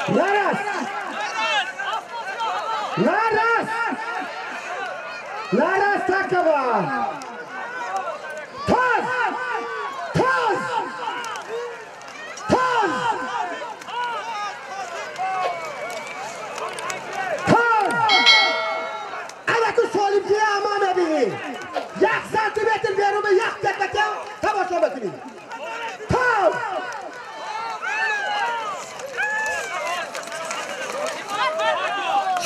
Нарас! Нарас! Нарас такова! Таз! Таз! Таз! Таз! Алаку солим ки ама мебини! Як сантиметр берун ба як дақиқа тамошо мекунӣ! Таз!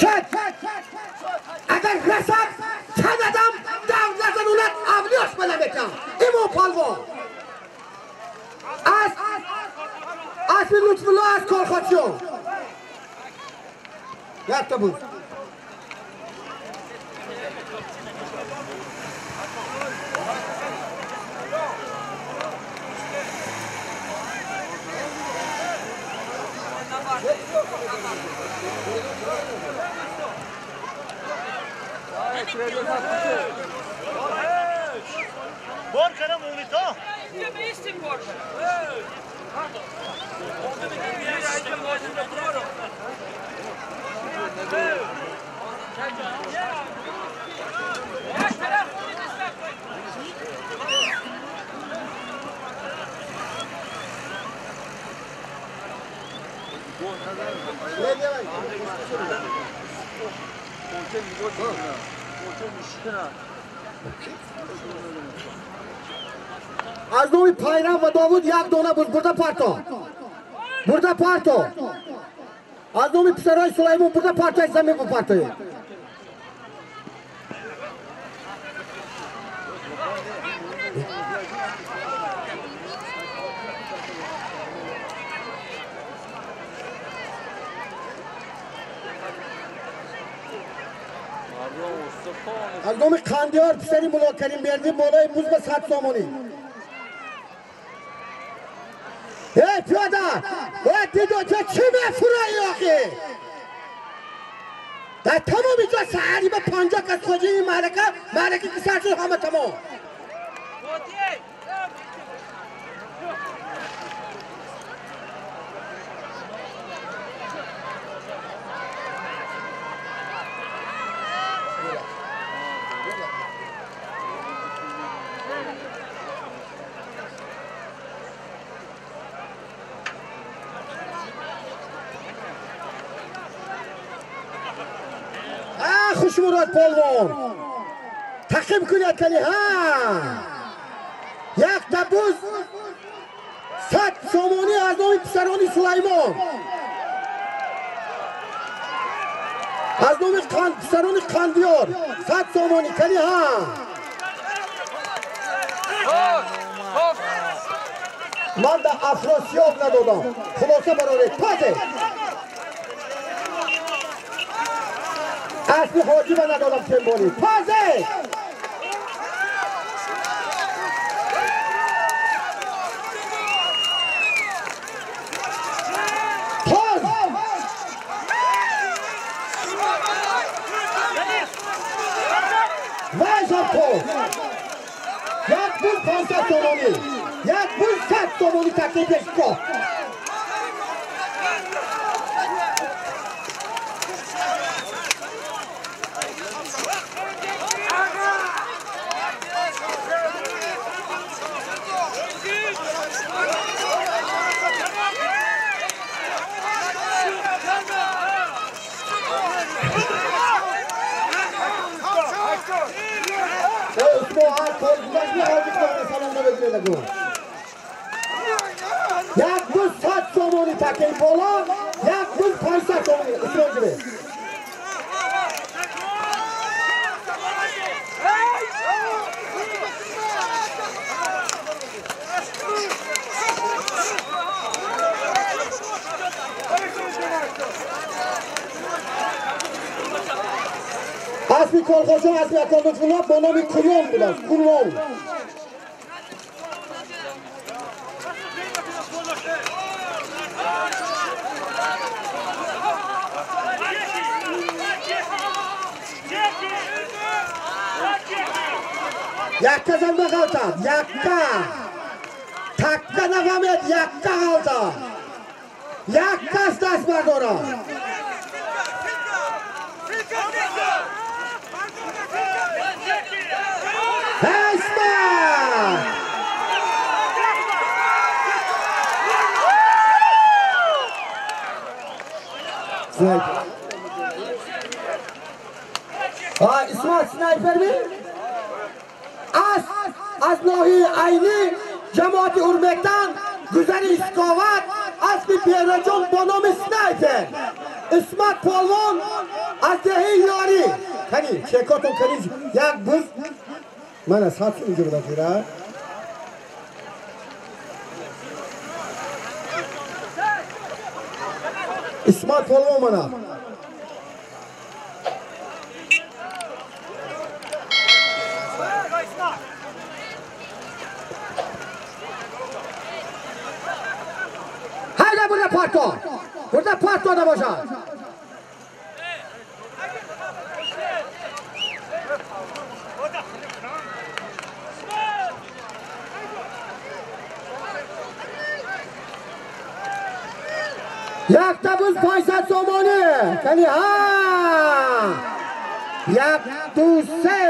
شد اگر رسد چند ادم دو نزنونت اولیاش بلمتم ایمو پالوان از اسم لطف الله از کارخاچیان یک تا بود بار کردم اونیتا از نوی پایران و داوود یک دونه بود برده پارتو برده پارتو از نوی پسرای سلیمان برده پارتو زمین بود پارتو از نام قندیار پسری ملا کریم بیردی بالای بوز به 100 سامانی. ای پیاده ای دیدو که چی مفرایی آخی در تمام اینجا سحری به 50 کس خوجی این معرکه که سر شد همه تمام. خوشمراد پالوان تقیم کنید کلی ها یک دبوز 100 سامانی از نام پسران سلیمان از نام پسران قندیار 100 سامانی کلی ها من به افراسیاب ندادم خلاصه براره پازه اسب حاجی من ندادم تنبالی پازه پاز وایسا پاز یک بوز 500 تومانی یک بوز 100 تومانی تکلیفش کن. یک بوز 100 سامانی تکیل بالا یک بوز 500 سامانی اسمان جبه اسبی کلخوشون اسبی اکادوفولا با نام کلون بود است کلون. یکه زن بغلطد یکه Гапка нафаҳмед, якка ғалта. Як кас даст бардорад. Исмат! Снайпер. Исмат снайпер ми? Аз ноҳияи Айнӣ ҷамоати Урмектан гузари Исковат аспи Бероҷон бо номи Снайпер. Исмат полвон аз деҳаи Ёрӣ. Кани чекотон кани як буз мана сад сум инҷо буда ҷура. Исмат полвон мана. Hayda burada parto. Burada parto da бошад. Якта буз 500 сомонӣ. Кани ҳа. Як, ду, се.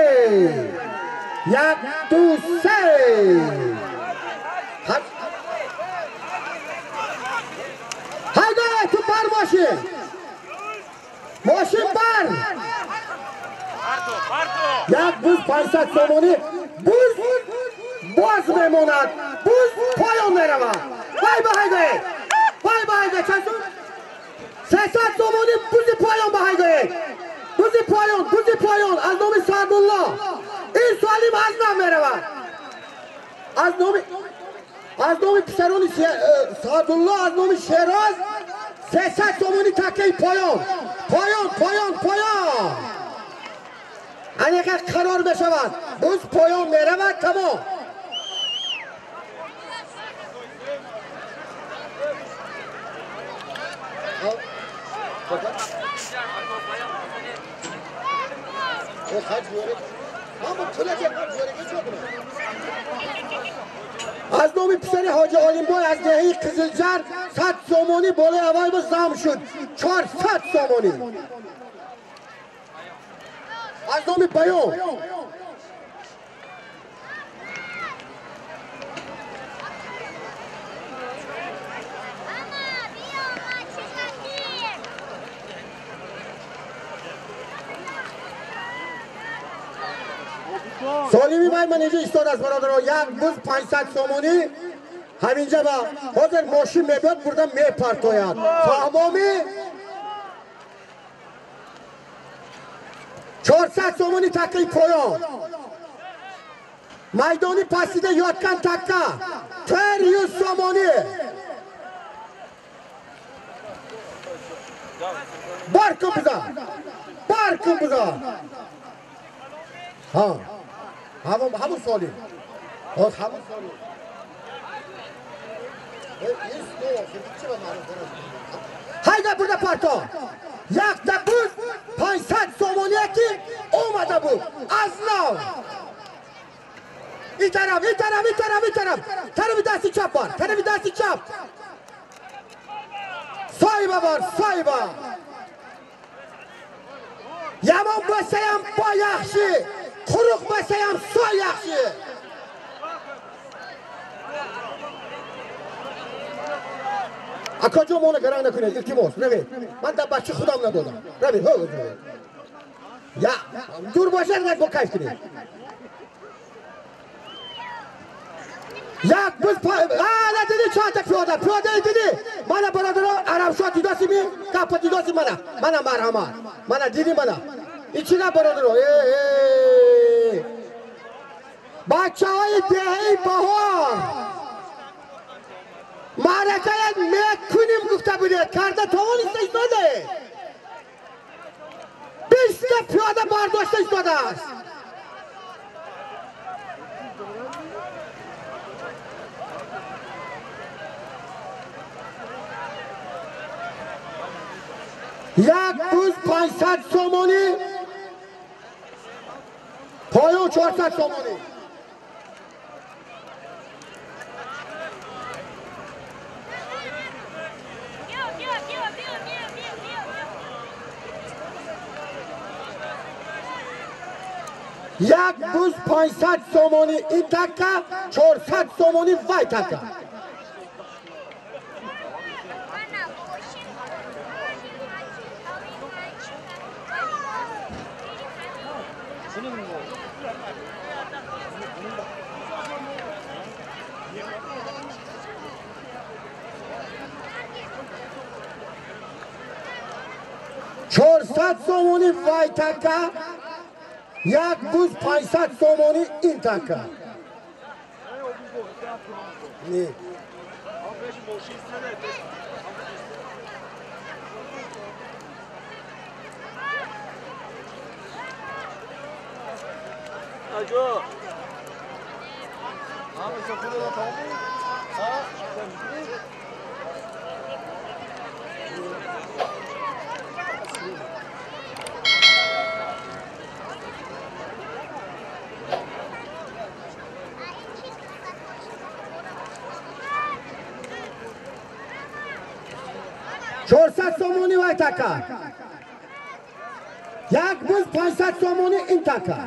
Як, ду, се. Hayda ту бар мошин. Мошин бар. Як буз 500 сомонӣ. Буз боз мемонад. Буз поён меравад. Вай ба ҳайда. Вай ба ҳайда чанд сум? 300 сомонӣ бузи поён ба ҳайдаед. Бузи поён, бузи поён аз номи Саъдулло. Ин Солим аз нав меравад. Аз номи писарони Саъдулло, аз номи Шероз 300 сомонӣ такаи поён. Поён, поён, поён. Аниқа қарор мешавад. Буз поён меравад, тамом. Аз номи писари ҳоҷи Олимбой аз деҳаи Қизилҷар 100 сомонӣ болои аввал боз зам шуд. 400 сомонӣ. Аз номи Баён. Солими вай ман инҷо истодааст бародаро. Як буз 500 сомонӣ ҳаминҷа ба ҳозир мошин мебиёд бурда мепартояд. Фаҳмомӣ? 400 сомонӣ таккаи поён. Майдони пастида ёткан такка 400 сомонӣ. Бар кун буза. Бар кун буза. Ҳа. Ҳамун солим. Ҳамун солим. Ҳайда бурда парто. Якта буз 500 сомоние ки омада буд. Аз нав. Ин тараф, ин тараф, ин тараф, ин тараф. Тарафи дасти чап бар. Тарафи дасти чап. Соҳиба бар, соҳиба. Ямон bo'lsayam boy yaxshi, quruq bo'lsayam soy yaxshi. Akajon moni garang накунед, илтимос, равед. Ман дар бачаи худам надодам. Равед, ҳо, равед. Я, дур бошад, равед, бо кайф кунед. Як буз ана диди чанда пиёда, пиёда диди. Мана бародаро Арабшоҳ дидосими, гапа дидоси мана. Мана марҳамат. Мана диди мана. Ин чи гап бародаро? Э, э. Бачаҳои деҳаи Баҳор. Маъракая мекунем гуфта будед, карда тавониста истодаед. 20 пиёда бардошта истодааст. Як буз 500 сомонӣ, поён 400 сомонӣ. Як буз 500 сомонӣ ин така, 400 сомонӣ вай така. 400 сомонӣ вай така, як буз 500 сомонӣ ин така. Не. 400 сомонӣ вай така, як буз 500 сомонӣ ин така.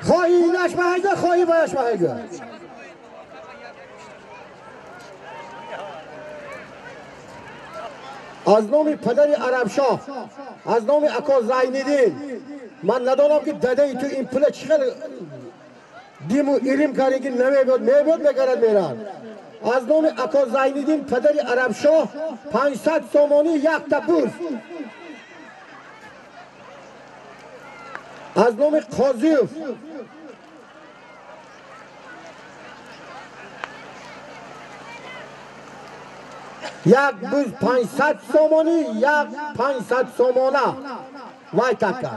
Хоҳӣ инаш баҳайга, хоҳӣ ваяш баҳайга. Аз номи падари Арабшоҳ, аз номи ако Зайниддин, ман надонам ки дадаи ту ин пула чӣ хел диму ирим карди ки намебиёд, мебиёд мегарад мерад. Аз номи ако Зайниддин падари Арабшоҳ 500 сомонӣ якта буз. Аз номи Қозиев як буз 500 сомонӣ, як 500 сомона вай така.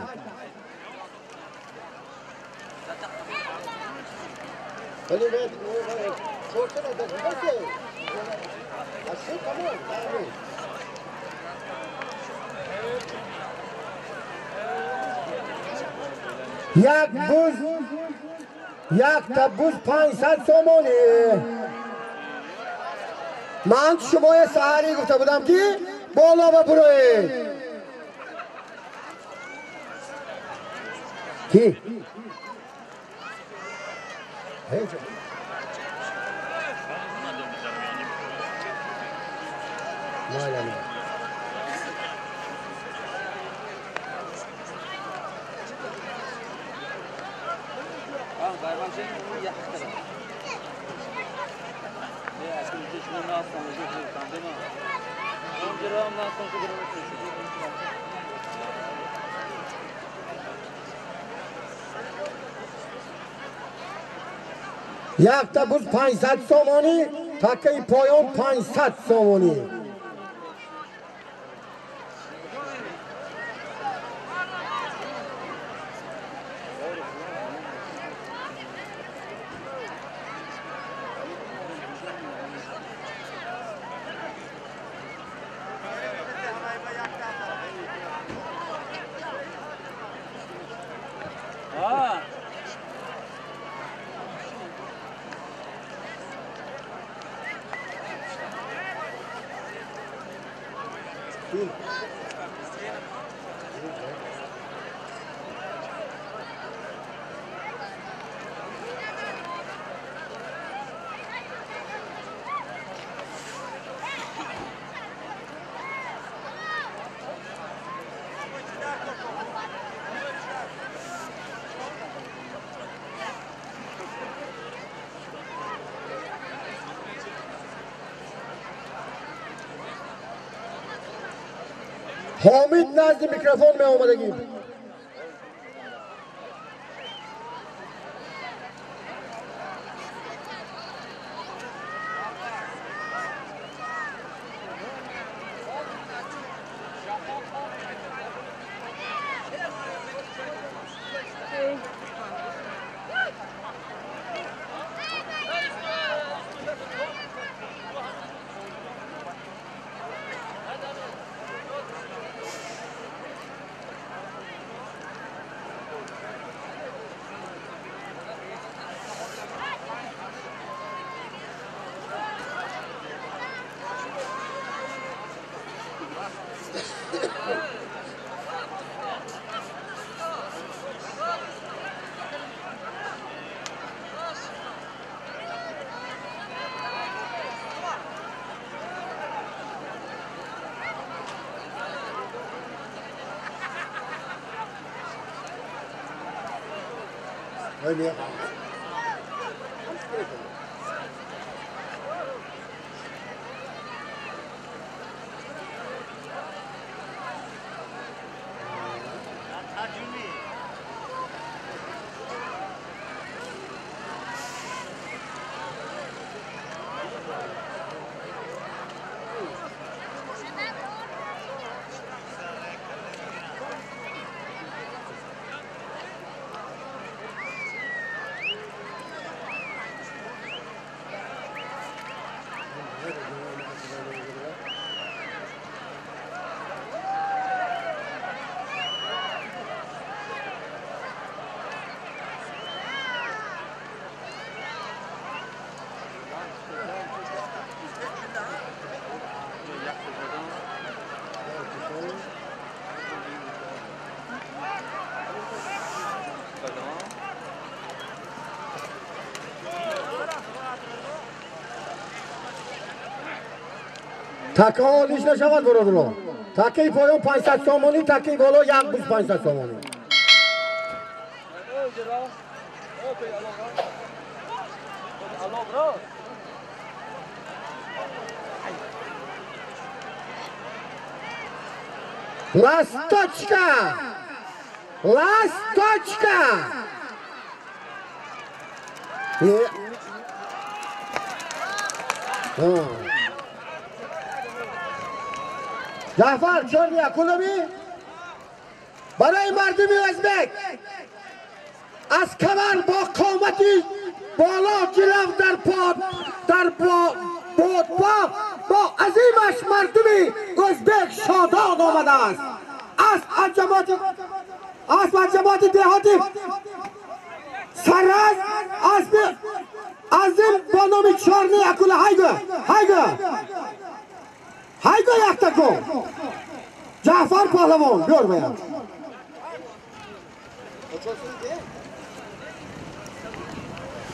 Як буз, якта буз 500 сомонӣ. Ман шумоя саҳарӣ гуфта будам ки боло ба буроед. Ки? Якта буз 500 сомонӣ, такаи поён 500 сомонӣ. Ҳомид назди микрофон меомадагӣ. Така олиш нашавад бародарон. Такаи поён 500 сомонӣ, такаи боло 1500 сомонӣ. Ласточка! Ласточка! Ҷаъфар чорни акулами барои мардуми ӯзбек аз камар бо қомати боло ҷилав дар под дар бодбоғ бо азимаш мардуми ӯзбек шодон омадааст. Аз ҷамоати деҳоти Сараз асби азим бо номи чорни акула. Ҳайго ҳайго ҳайго якта кун. Ҷаъфар паҳлавон биёр баям.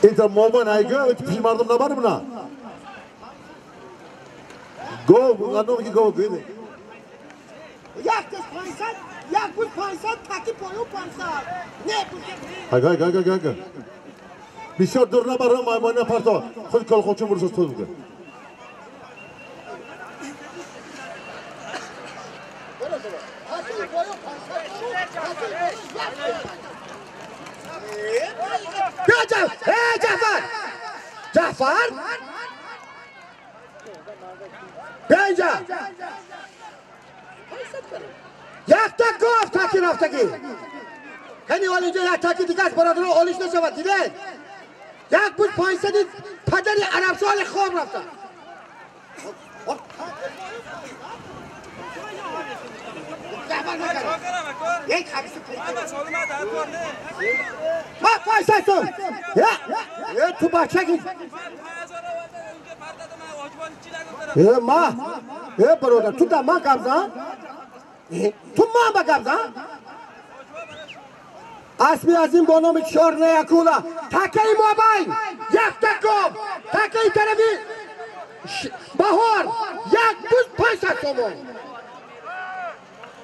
Инта момон ҳайго пиши мардум набарим на. Гов ганом ки гов гӯйде. Якташ 500, як буд 500, таки поён 500. Не буд. Ҳайго ҳайго ҳайго ҳайго. Бисёр дур набарам маймона парто. Худ колхозчун бурсоз туд буд. Ҷаъфар! Ҷаъфар! Бیا инҷа! Якта гов таки рафтагӣ. Кани ҳол инҷа як таки дига аст бародарон, олиш нашавад, дидед? Як буд 500 падари арабсоли хоб рафта. Ма 500 сом. Я ту бачаги. Ма. Бародар, ту да ман гап зан. Ту ман ба гап зан. Асби азим бо номи чорна акула. Такаи мобайн. Якта гов. Такаи тарафи баҳор. 1500 сомон.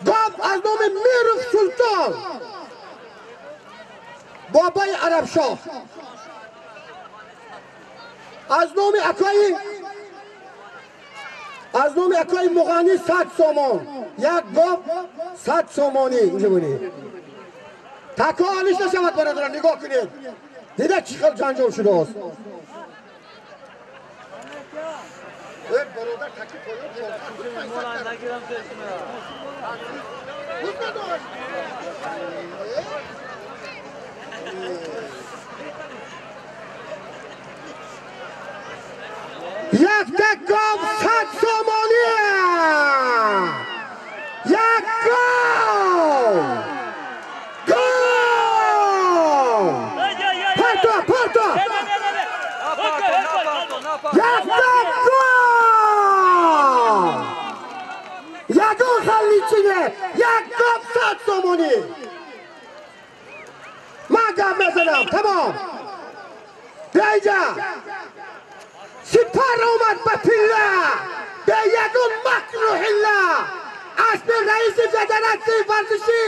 Гов аз номи Миров Султон. Бобаи Арабшоҳ. Аз номи акои Муғанӣ 100 сомон. Як гов 100 сомонӣ. Инҷа бинед. Така олиш нашавад бародарон, нигоҳ кунед. Дида чӣ хел ҷанҷол шудааст. Бародар таки поён 400. Якта гов 100 сомонӣ. Як гов. Гов! Парто, парто! Якта гов! Ягон халличине! Як гов 100 сомонӣ. Ман гап мезанам, тамом. Бیا инҷа. Сипар омад ба пилла, бе ягон макру ҳилла. Асби раиси федератсияи варзишӣ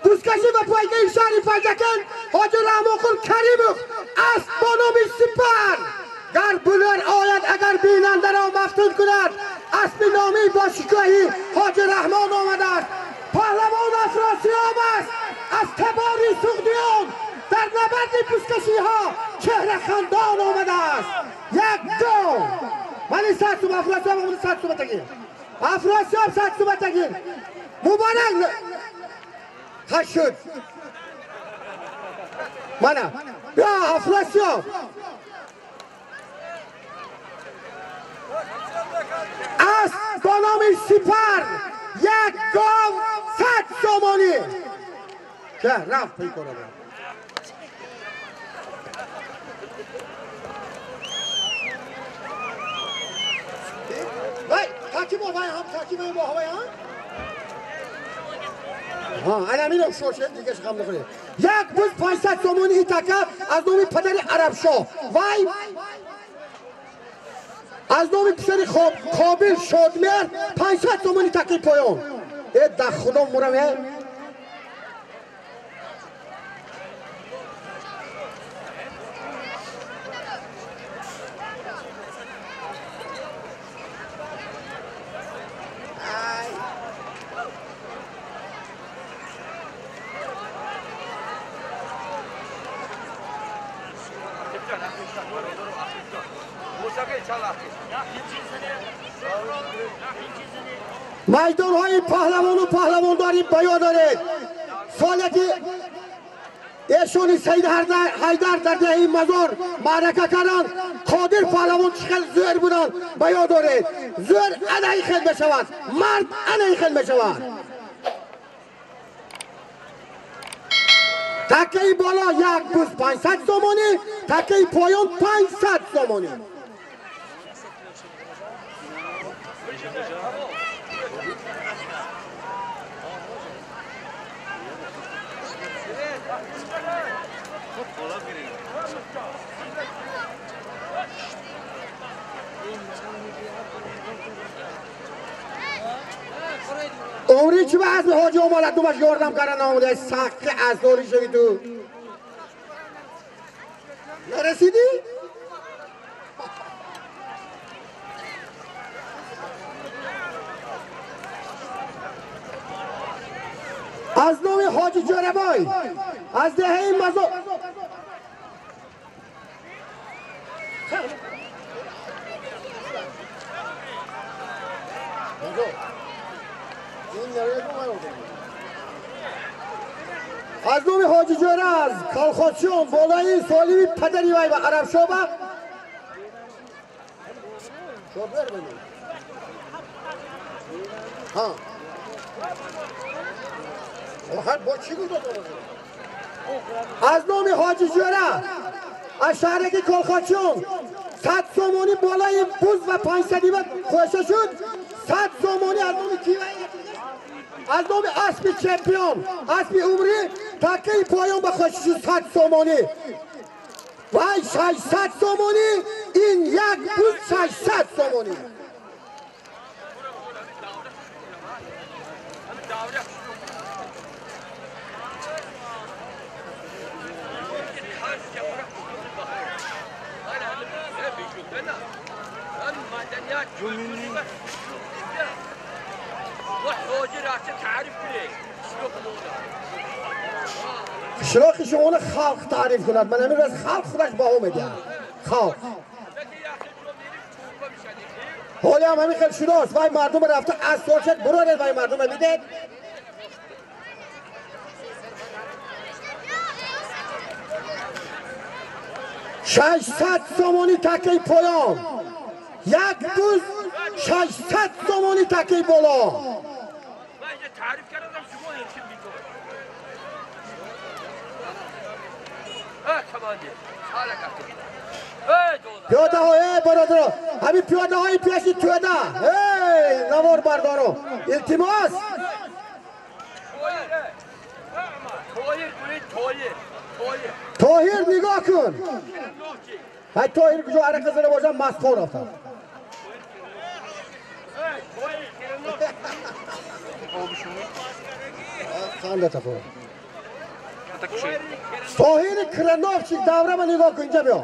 Бузкашӣ ва пойгаи шаҳри Панҷакент Ҳоҷи Раҳмонқул Каримов асп бо номи Сипар. Гар булер ояд агар бинандаро мафтун кунад, аспи номии бо шикоҳи Ҳоҷи Раҳмон омадааст. Паҳлавон Афросиёб аст аз табори суғдиён, дар набарди бузкашиҳо чеҳрахандон омадааст. Як ду мани 100 сум Афросиёб омада, 100 сума тагир. Афросиёб 100 сума тагир. Муборак хашуд. Мана бیا Афросиёб. Асп бо номи Сипар, як гов 100 сомонӣ. Ке рафт пай кора. Вай, таки бо вай ҳам, таки вай бо вай ҳам. Ҳа, ана минам шоше дигаш ғам нахӯред. Як буз 500 сомонӣ итака аз номи падари Арабшоҳ. Вай аз номи писари Қобил Шодмер 500 сомонӣ таки поён. Э да худо мурам э. Майдонҳои паҳлавону паҳлавондорӣ ба ёд доред. Фаъолияти эшони Саид Ҳайдар дар деҳаи Мазор маърака карданд. Қодир паҳлавон чӣ хел зӯр буданд ба ёд доред. Зӯр анаи хел мешавад, мард анаи хел мешавад. Такаи боло як буз 500 сомонӣ, такаи поён 500 сомонӣ. Умри чӣ ба азми ҳоҷи омолат думаш ёрдам карда наомада, саққи аз дори шави ту. Нарасидӣ? Аз номи ҳоҷи Ҷӯрабой аз деҳаи Мазор. Аз номи ҳоҷи Ҷӯра аз колхозчиён болои солими падари вай ва Арабшоба аз номи ҳоҷи Ҷӯра аз шаҳраки колхозчиён 100 сомонӣ болои буз ва 500 ва хоша шуд. 100 сомонӣ аз номи ки? Аз номи аспи чемпион, аспи умрӣ такаи поён ба хоша шуд 100 сомонӣ. Вай 600 сомонӣ, ин як буз 600 сомонӣ. Қишлоқи шуморо халқ таъриф кунад. Ман ҳамин рӯз халқ худаш баҳо медиҳад. Халқ ҳоле ҳам ҳамин хел шудааст. Вай мардум рафта аз сошад буроред, вай мардума бидед. 600 сомонӣ такаи поён, як буз 600 сомонӣ такаи боло. Пиёдаҳо, э бародаро, ҳамин пиёдаҳои пеши тӯда, эй навор бардоро, илтимос. Тоҳир нигоҳ кун. Ҳай Тоҳир куҷо арақа зада бошад, мастхор рафтад. Қанда тафо. Тоҳири Крановчик давра ма нигоҳ кун, инҷа биё.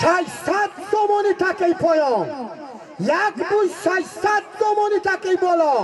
600 сомони такаи поён, як буз 600 сомони такаи боло.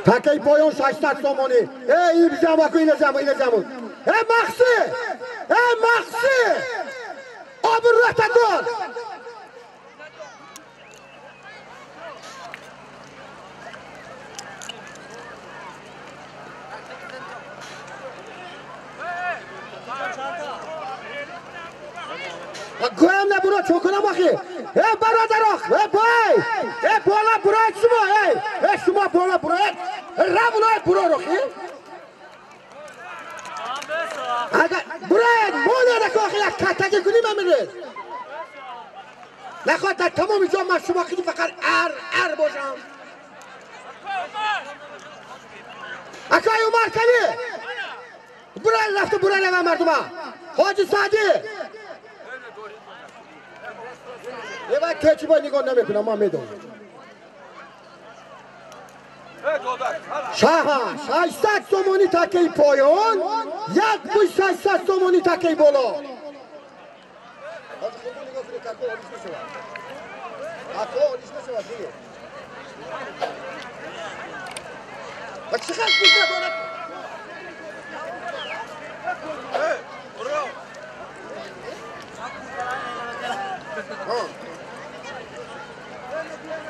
Такаи поён 600 сомонӣ. Э, ибзамаку, иназаму, иназаму. Э, махси! Э, махси! Обрӯта дор! Гӯям набуро, чӣ кунам охи? Э, бародарох, э, бой! Э, бола буроед шумо, э! Э, шумо бола буроед! Равнои буророхи? Агар буроед, монеда ки охи як катаги куним амирез. Нахоҳад дар тамоми ҷо ман шумо кини фақат ар ар бошам. Акай Умар кани? Буроед рафту буроед ава мардума. Ҳоҷи Саъдӣ. Эва кечи бой нигоҳ намекунам, ман медонам. Шаҳа 600 сомонӣ такаи поён, як буз 600 сомонӣ такаи боло.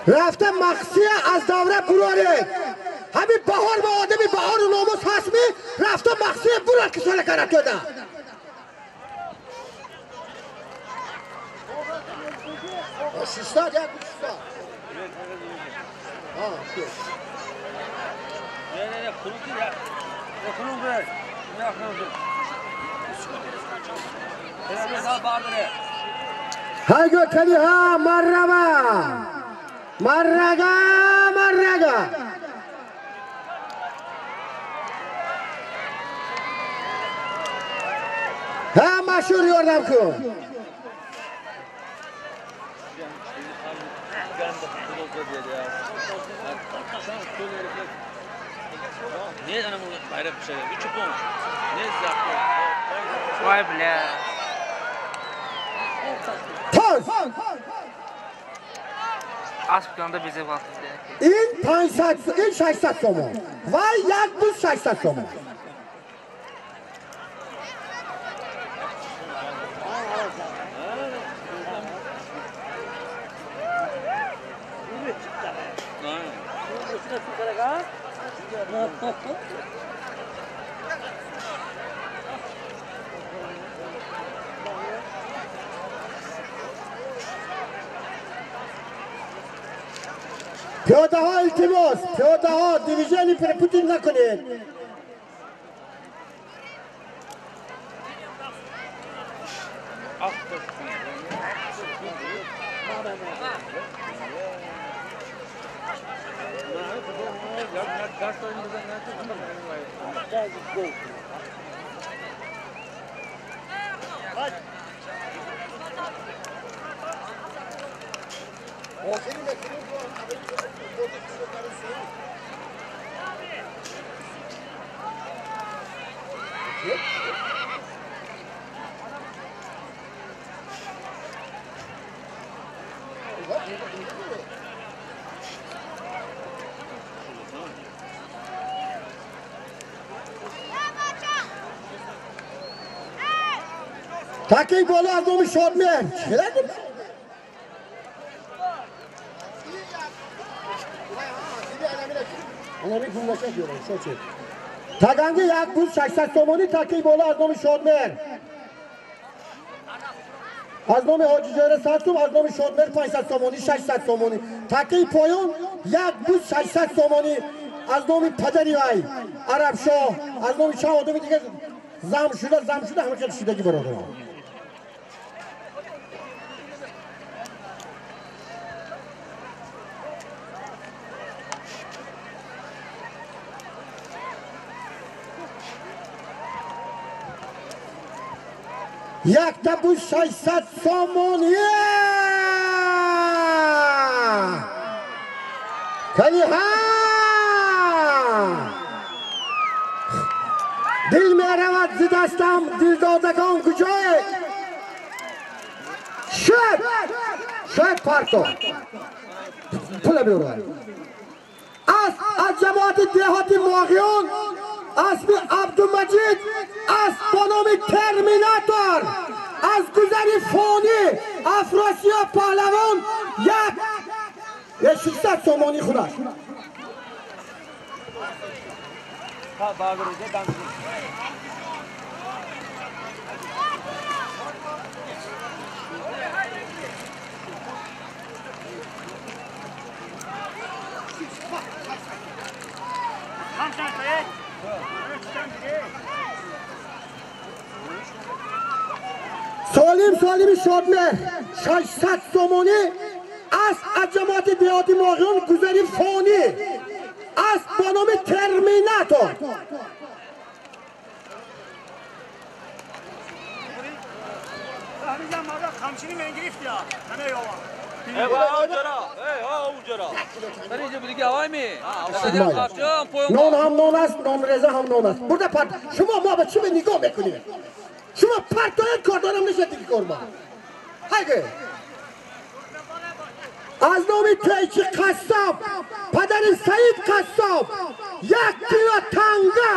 Рафта махсия аз давра буроред. Ҳамин баҳор ба одами баҳору номус ҳастми, рафта махсия бурор ки сола карад дода. Шишсад, як шишсад. Не, хунуки, я. Хунук бер. Не хунук. Хайго кали ҳа маррава. Маррага, маррага. Ҳа машҳур ёрдам кун. Вай, бля. Тоз! Асп канда безе вақт. Ин 500, ин 600 сомон. Вай як буз 600 сомон. Пиёдаҳо илтимос, пиёдаҳо дивизиони Путин накунед. Такаи боло аз номи Шодмеҳр. Таганги як буз 600 сомонӣ, такаи боло аз номи Шодмеҳр. Аз номи Ҳоҷи Ҷойра 100 сом, аз номи Шодмеҳр 500 сомонӣ, 600 сомонӣ. Такаи поён як буз 600 сомонӣ аз номи падари вай Арабшоҳ, аз номи чанд одами дигар зам шуда ҳама хел шудагӣ бародарон. Якта буз 600 сомонӣ. Калиҳа! Дил меравад зи дастам, дилдодагон куҷое? Шуд! Шуд парто! Пула биёрад. Аз ҷамоати деҳоти Моғиён асби Абдумаҷид, асб бо номи Терминатор, аз гузари фонӣ Афросиёб паҳлавон 600 сомонӣ худаш. Солими Шодмеҳр 600 сомонӣ аз ҷамоати деҳоти Моғиён гузари фонӣ, асб бо номи Терминатор. Нон ҳам нон аст, нонреза ҳам нон аст. Бурда парт. Шумо мо ба чӣ нигоҳ мекунед? Шумо партояд кордорам нешад диги корма. Ҳайге. Аз номи Тейчи Қассоб, падари Саид Қассоб, 1 кило танга.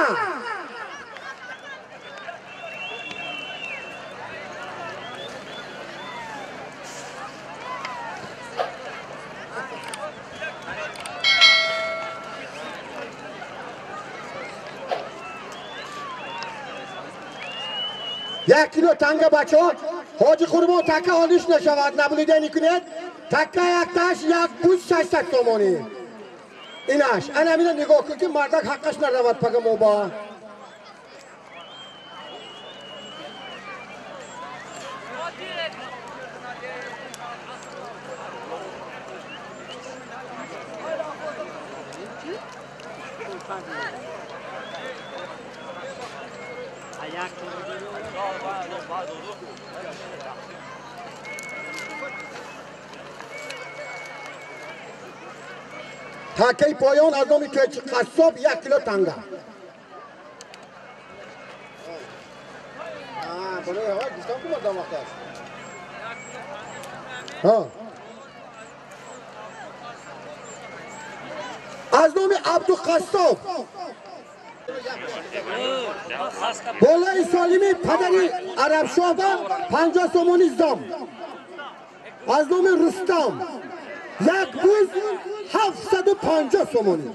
Як кило танга бачаҳо. Ҳоҷи Қурбон така олиш нашавад, наблюдение кунед. Така якташ як буз 600 сомонӣ. Инаш ана мина нигоҳ кун ки мардак ҳаққаш наравад пага моба. Такаи поён аз номи Тӯйчи Қассоб 1 кило танга. Аз номи Абдуқассоб болои Солими падари Арабшоҳ 50 сомонӣ зом. Аз номи Рустам як буз 750 сомонӣ.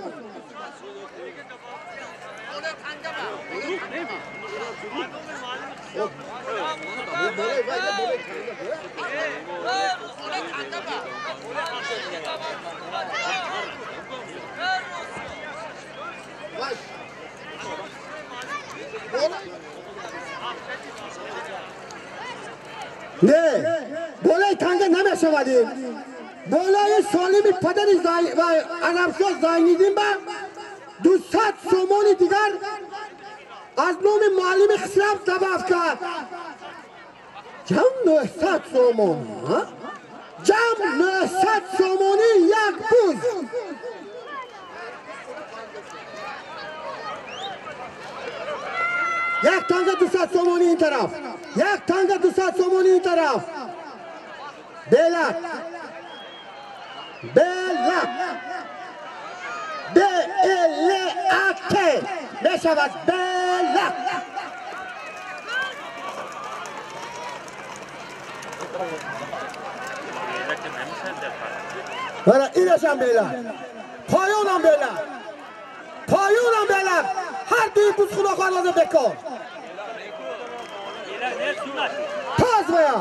Не, болои танга намешавадим. Болои Солими падари ва Арабшоҳ Зайниддин ба 200 сомони дигар аз номи муаллими Хисрав добавка. Ҷамъ 900 сомон. Ҷамъ 900 сомонӣ як буз. Як танга 200 сомонӣ ин тараф. Як танга 200 сомонӣ ин тараф. Белак. Белак. Б-Л-А-К. Мешавад Белак. Мана инашам бела. Поёнам бела. Поёнам бела. Ҳар дуи буз худо хоҳад бекор. Тоз вая.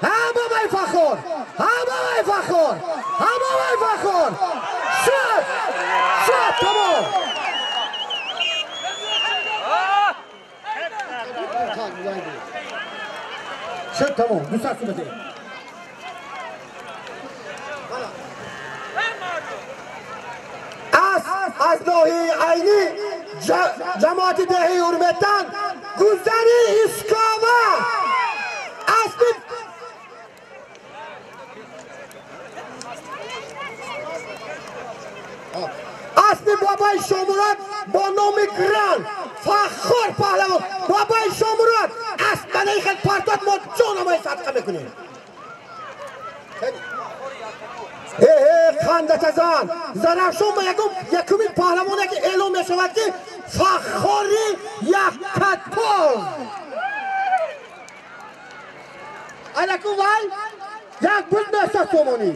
Ҳама вай фахор. Ҳама вай фахор. Ҳама вай фахор. Шуд. Шуд, тамом. Шуд, тамом. 200 сум бده. Аз ноҳияи Айнӣ ҷамоати деҳаи Ҳурметан гузари Искова аспи аспи бобаи Шомурод бо номи Гран Фаххор паҳлавон. Бобаи Шомурод асп манаи хел партод, мо ҷонамои садқа мекунем. Қандатазан Зарафшон ба якумин паҳлавоне ки эълон мешавад ки Фаххори яккатор. Алакун вай як буз 900 сомонӣ.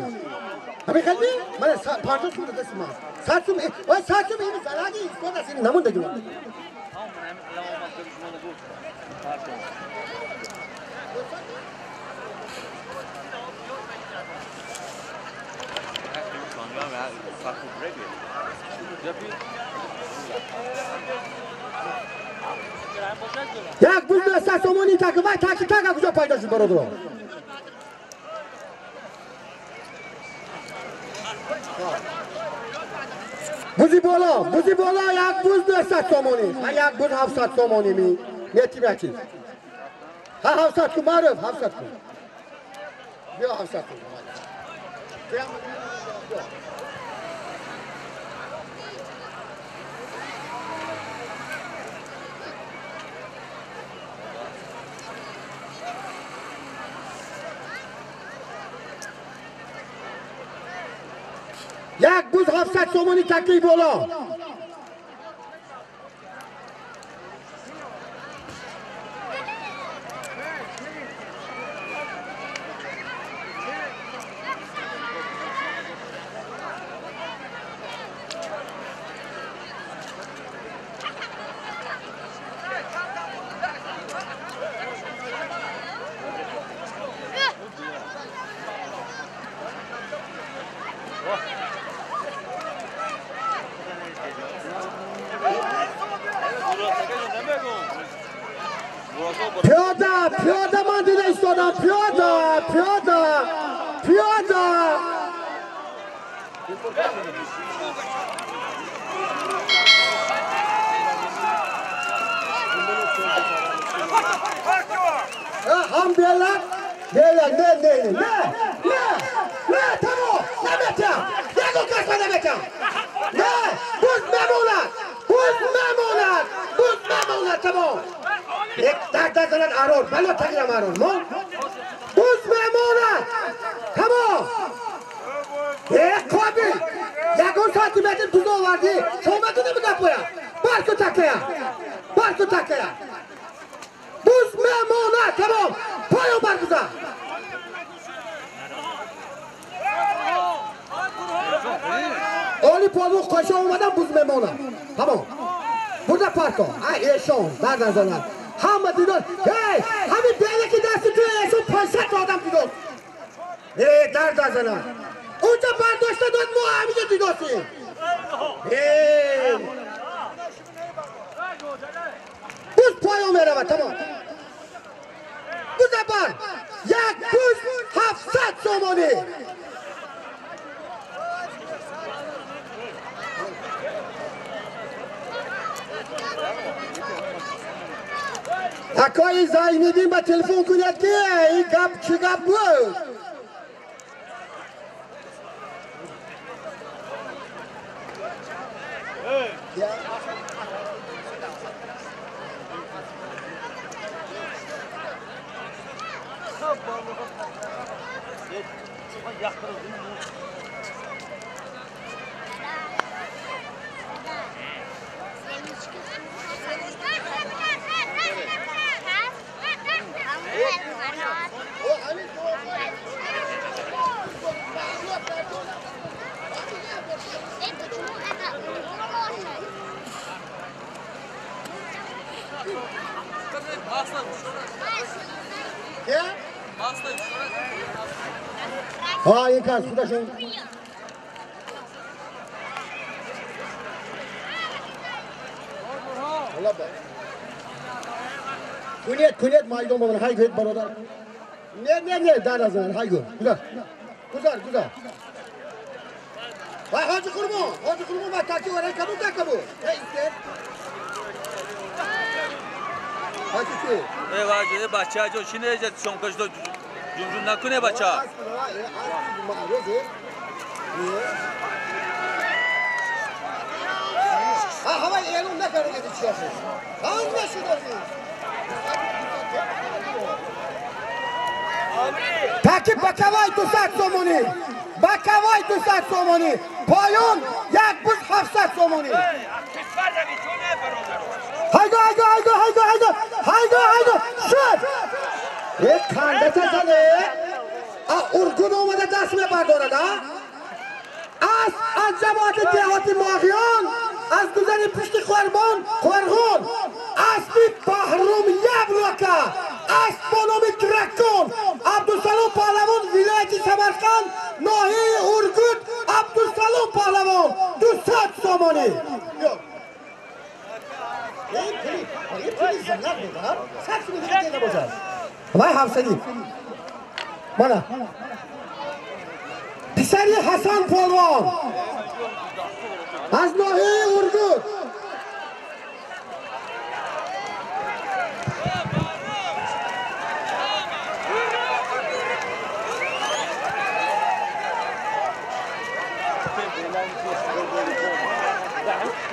Ҳамин хел ми? Мана 50 сум дасти ман. 100 сум, вай 100 сум ини зараги истод аст, ини намондаги ман. Як буз 900 сомонӣ так вай таки так куҷо пайдо шуд, бародарон? Бузи боло, бузи боло як буз 900 сомонӣ. Ҳа, як буз 700 сомонӣ ми. Метим як чиз. Ҳа, 700 кун, Маъруф, 700 кун. Биё 700 кун. Як буз 700 сомонӣ таклиф боло. Пиёда, пиёда ман дида истодам, пиёда, пиёда, пиёда. Ҳам белак, белак, не, не, не, не, не, не, тамом, наметиҳам, ягон касба наметиҳам. Не, буз мемонад, буз мемонад, буз мемонад, тамом. Як дард назанад арор, бало тагирам арор, мо? Буз мемонад, тамом. Э, қобил, ягон сантиметр буз овардӣ, шумо медонед гапоя? Барку такая, барку такая. Буз мемонад, тамом. Поён бар буза. Оли полу қоша омадан буз мемонад. Тамом. Бурда парко, ай эшон, дард назанад. Ҳама дидод, эй, ҳамин беле ки дасти ту эшон 500 та одам дидод. Э, дард назанад. Унҷа бардошта дод, мо ҳаминҷо дидосем. Э, буз поён меравад, тамом. Буза бар, як буз 700 сомонӣ. Акои Зайниддин ба телефон кунед ки ин гап чӣ гап буд? Ҳа, ин кас худашон. Кунед, кунед, майдон бабар, ҳай гӯед, бародар. Не, не, не, дар аз ман, ҳай гӯ. Гузар. Гузар, гузар. Вай Ҳоҷи Қурбон, Ҳоҷи Қурбон ба таки варай кадом така буд? Эй, истед. Ҳоҷи чи? Эй, ваҷи, бача ҷо чи не чонкаш до ҷумҷум накуне бача. Ҳа, ҳавай эълон накарда чи шуд. Ҳам нашуд охир. Таки бакавай 200 сомонӣ. Бакавай 200 сомонӣ. Поён як буз 700 сомонӣ. Ҳайдо, ҳайдо, ҳайдо, ҳайдо, ҳайдо, ҳайдо, ҳайдо, шуд! Э, канда зане. А Ургун омада даст мебардорад, а? Аз ҷамоати деҳоти Моғиён, аз гузари пушти Қурбон, Қурғон, аспи Баҳрум Яблока, асп бо номи Дракон, Абдусалом Паҳлавон, вилояти Самарқанд, ноҳияи Ургут, Абдусалом Паҳлавон, 200 сомонӣ. Вай ҳафсадӣ. Мана. Писари Ҳасан Полвон аз ноҳияи Ургут.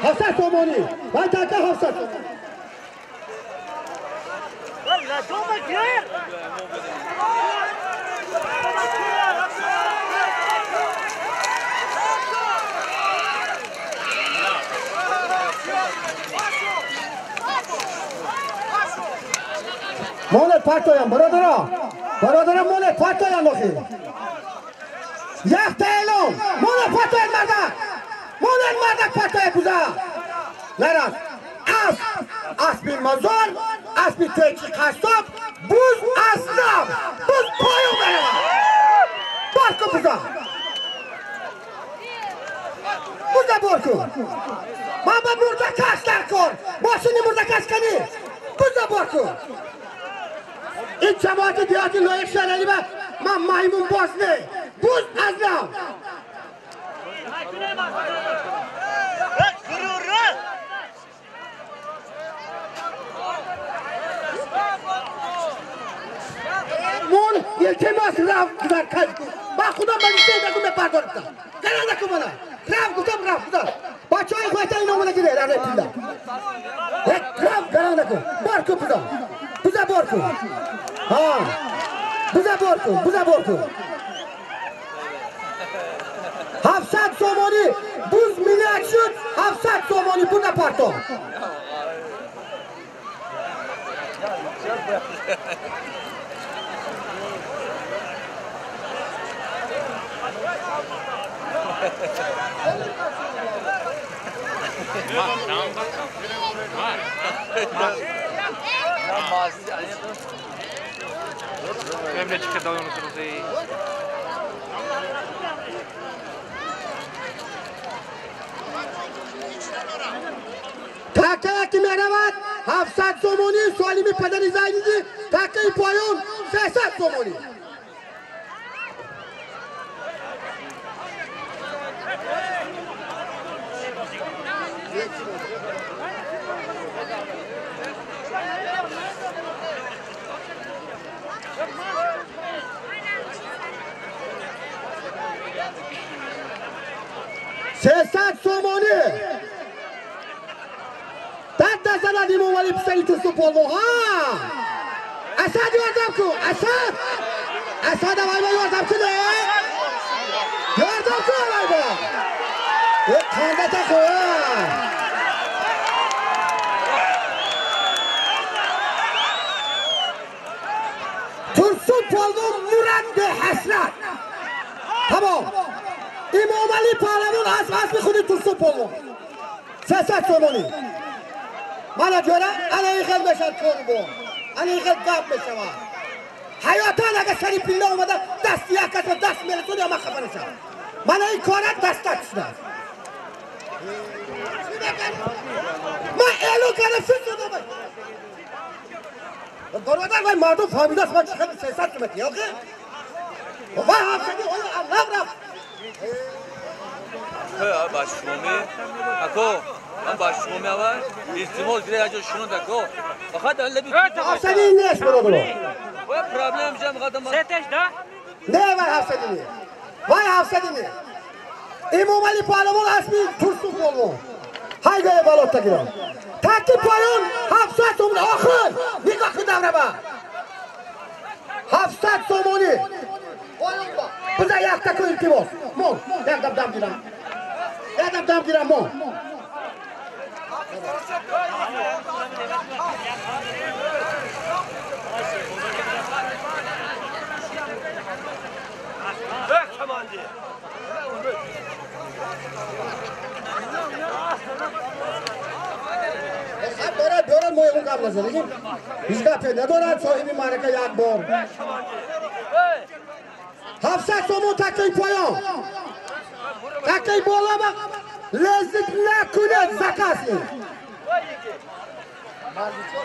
ҳафтсад сомонӣ. Вай така 700 сомонӣ. Монет партоям, бародаро. Бародаро, монет партоям охир. Якта эълон. Монет партоям мардак. Монет мардак партоя буза. Нарас. Асп, аспи мазор, аспи тӯйчи қассоб, буз аснав. Буз поён меравад. Бор кун буза. Буза бор кун. Ман ба мурдакаш дар кор. Мошини мурдакаш кани. Буза бор кун. Ин ҷамоати деҳоти лоиқ шаҳралӣ ба ман маймунбоз не. Буз аз нав. Мон илтимос рафт гузар кайф кун. Ман худам ба нисе мепардоридам. Гаран накун мана. Рафт гуфтам, рафт гузар. Бачаҳои хоҳта ин омада гиред ар пилла. Рафт гаран накун. Бор кун буза. Буза бор кун. Ҳа. Буза бор кун, буза бор кун. 700 сомонӣ буз миллиард шуд, 700 сомонӣ буза парто. Такая ки меравад 700 сомонӣ, солими падари Зайниди, такаи поён 300 сомонӣ. 300 сомонӣ. Дад назанад Имомалӣ писари Турсун Полвон. Ҳа! Асад ёрдам кун! Асад! Асад авайба ёрдам кун! Ёрдам кун авайба! Қандата хӯ! Турсун Полвон мурад беҳасрат. Тамом. Имомалӣ паҳлавон асп аспи худи Турсун Полвон. 300 сомонӣ. Мана ҷора, ана ин хел мешад корбон. ана ин хел гап мешавад. Ҳаётан агар сари пилла омада дасти як кас ба даст мерасони, ама хафа нашавад. Мана ин кора дастак шудааст. Ман эълон кардам, шуд шуда. Бародар, вай мардум фаҳмидааст, ман чӣ хел 300 сумати, охи? Вай ҳафтаги оё аллав рафт. Башшумоми, ако, ман башшумоми аввал, илтимос гиред аҷо шунуд ако. Фақат аллаби Ҳафтаги нест, бародаро. Вай проблем ҷам қадам. Сетеш да? Не, вай ҳафтаги нест. Вай ҳафтаги нест. Имомали паҳлавон асби Турсун полвон. Ҳай гая балотта гирам. Таки поён 700 сомон охир. Нигоҳ кун давраба. 700 сомонӣ. Биза якта кун илтимос. Мон, як дам дам гирам. Як дам дам гирам мон. Дорад, дорад, мо ягон гап назадем. Ҳеҷ гапе надорад соҳиби маърака як бор. 700 сомон такаи поён. Такаи боло ба лезит накунед заказ.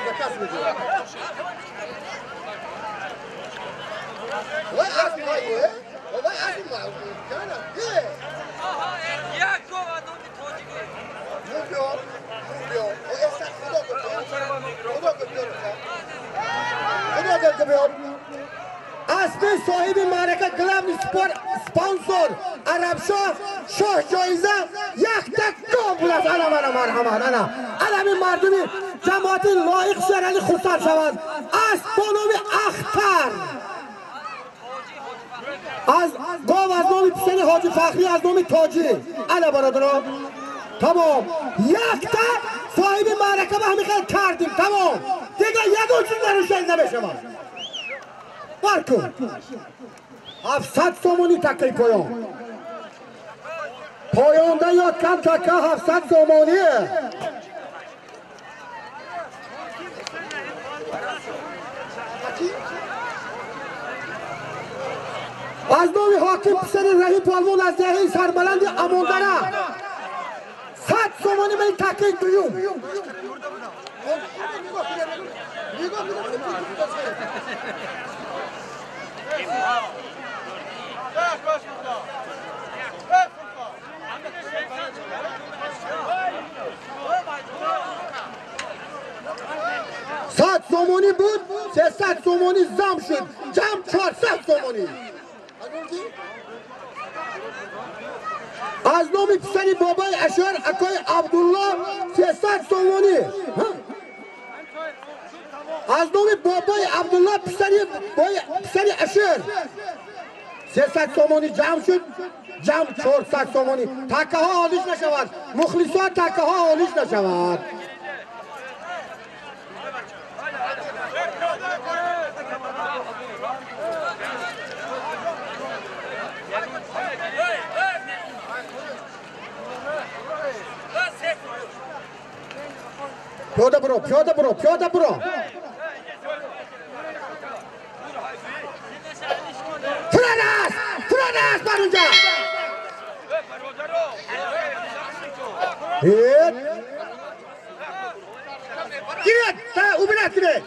Заказ мегирад. Вай асби вай, вай асби ма. Кана. Як гов одами тоҷик. Мубиё, мубиё. Худо гуфт. Худо гуфт. Асби соҳиби маърака главный спонсор Арабшоҳ шоҳ ҷоиза якта гов будааст. Ана мана марҳамат, ана. Ана ҳамин мардуми ҷамоати лоиқ Шерали хурсанд шаванд. Асб бо номи Ахтар. Аз гов аз номи писари Ҳоҷи Фахрӣ аз номи Тоҷӣ. Ана бародаро. Тамом. Якта соҳиби маърака ба ҳамин хел кардим. Тамом. Дигар ягон чиз нарушен намешавад. Баркун. 700 сомонӣ такаи поён. Поёнда ёд кам така 700 сомонӣ. Аз номи ҳоким писари Раҳим полвон аз деҳаи сарбаланди Амондара 100 сомонӣ барои такаи дуюм. 100 сомонӣ буд, 300 сомонӣ зам шуд, ҷамъ 400 сомонӣ. Аз номи писари бобои Ашор акои Абдулло 300 сомонӣ. Аз номи бобои Абдулло писари Ашор 300 сомонӣ ҷамъ шуд, ҷамъ 400 сомонӣ. Такаҳо олиш нашавад, мухлисо такаҳо олиш нашавад. Пиёда буро, пиёда буро, пиёда буро. Фурад аст, фурад аст бар унҷа. Гиред, та убират гиред.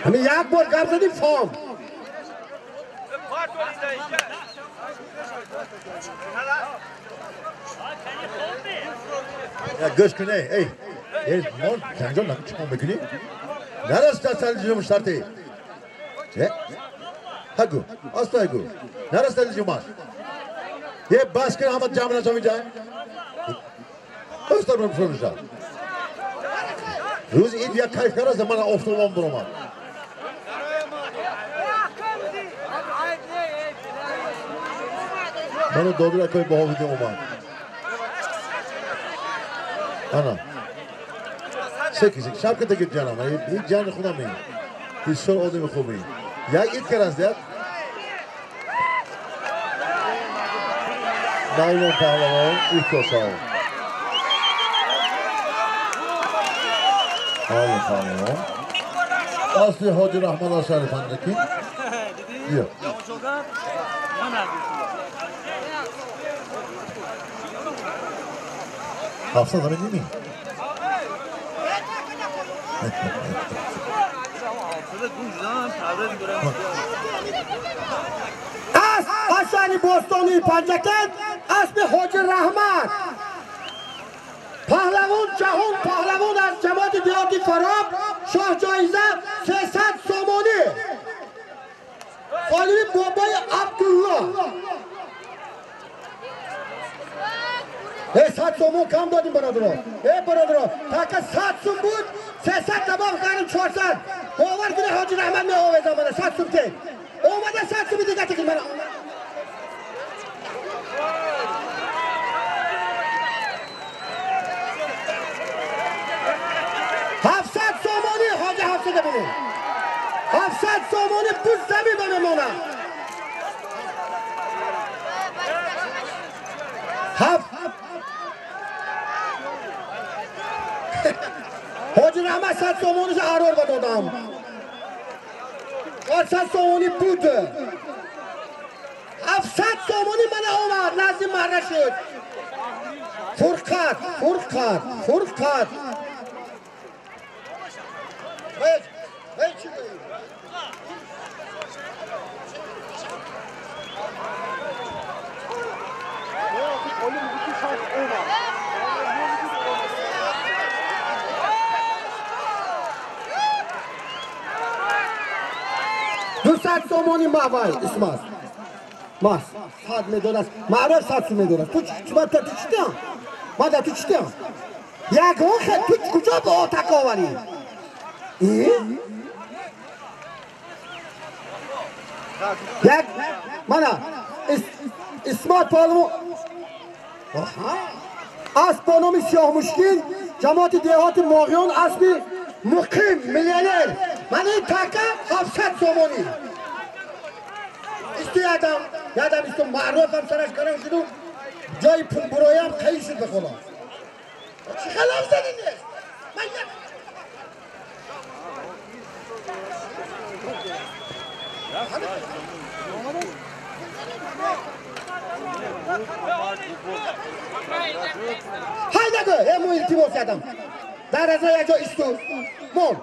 Ҳамин як бор гап задим фом. Гӯш кун, эй, эй, мо ҷанҷол накун, чӣ кор мекунӣ? Нараста салиҷум шарти. Ҳагу, аста ҳагу. Нараста салиҷумаш. Е бас кун, ҳама ҷамъ нашав инҷа. Аста фурӯша. Рӯзи ид як кайф кард, мана офтобам буромад. Мана додира кой баҳовидин омад. Ана. Секи, секи, шапка тагир ҷанам, ин ҷани худам ин. Бисёр одами хубе. Як ид кард аст, як? Naylon Pahlavon ilk osal. Naylon Pahlavon. Asli Hoca Rahman Aşar Efendi'deki. Yok. Hafsa da değil mi? As Hasan-ı Bostoni Pancakent, asbi Hoca Rahman. Pahlavon Cahon Pahlavon az cemaat Diyar-i Farab Şah Caize 300 somoni. Sahibi Bobay Abdullah. 100 somon kam دادیم برادران. ای برادران تا که 100 سوم بود 300 تمام کردیم 400. باور کنه حاجی رحمت می آویزم من 100 سوم ته. اومده 100 سوم دیگه تکل من. هفتصد سومانی حاجی 700 بینید. 700 سومانی بوز زمین بمونه. هفت حاجی رحمت 100 سومانیش قرار دادم. 400 سومانی بود. 700 سومانی من آمد لازم مره شد. فرقت فرقت فرقت. دوصد سومانی ماوای اسماس ماس صد میدونست معروف 100 میدونست تو چی تو چی ما تو چی یک وقت تو کجا به آتک آوری یک مانا اسمات پالمو اسب با نام سیاه مشکین جماعت دیهات ماغیان اسبی مقیم میلیونر من این تکه 700 سومانی استو یادم یادم استو معروف هم سرش کردم شدم جای پول برایم خیلی شد به خدا چی خلاف زدی نیست من یک haydi gö hem o iltimos yadam در از یک جا استو مون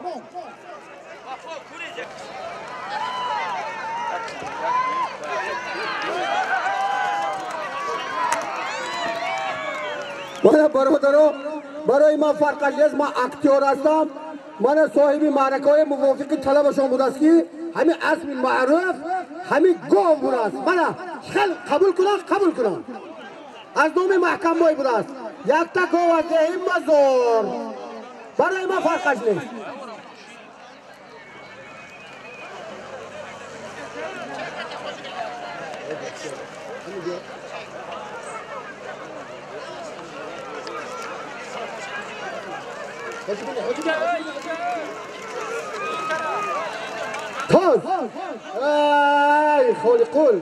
من برادران برای من فرقش نیست من اکتیور هستم من صاحب معرکه های موافق طلبشان بود است که همین اسم معروف همین گاو بود است من خیلی قبول کنم قبول کنم از نام محکم بای بود است یک تا گاو از دهیم مزار برای من فرقش نیست تاز ای خالقول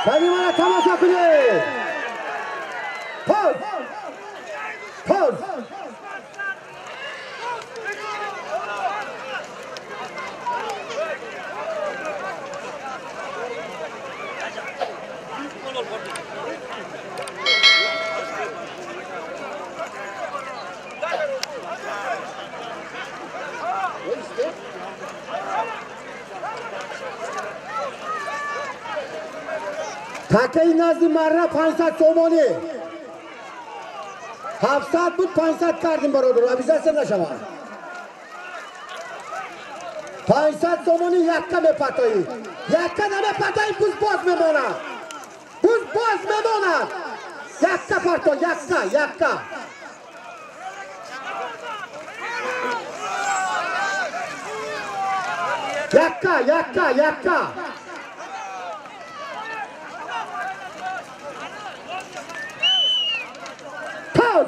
ولی من تماشا کنید پاز پاز تکه نزد مره 500 سومانی 700 بود 500 کردیم برادر ابیزه نشود 500 سومانی یکه بپتایی یکه نمیپتایی بوز باز میمانه بوز باز میمانه یکه پرتا یکه یکه Якка, якка, якка. Пауз.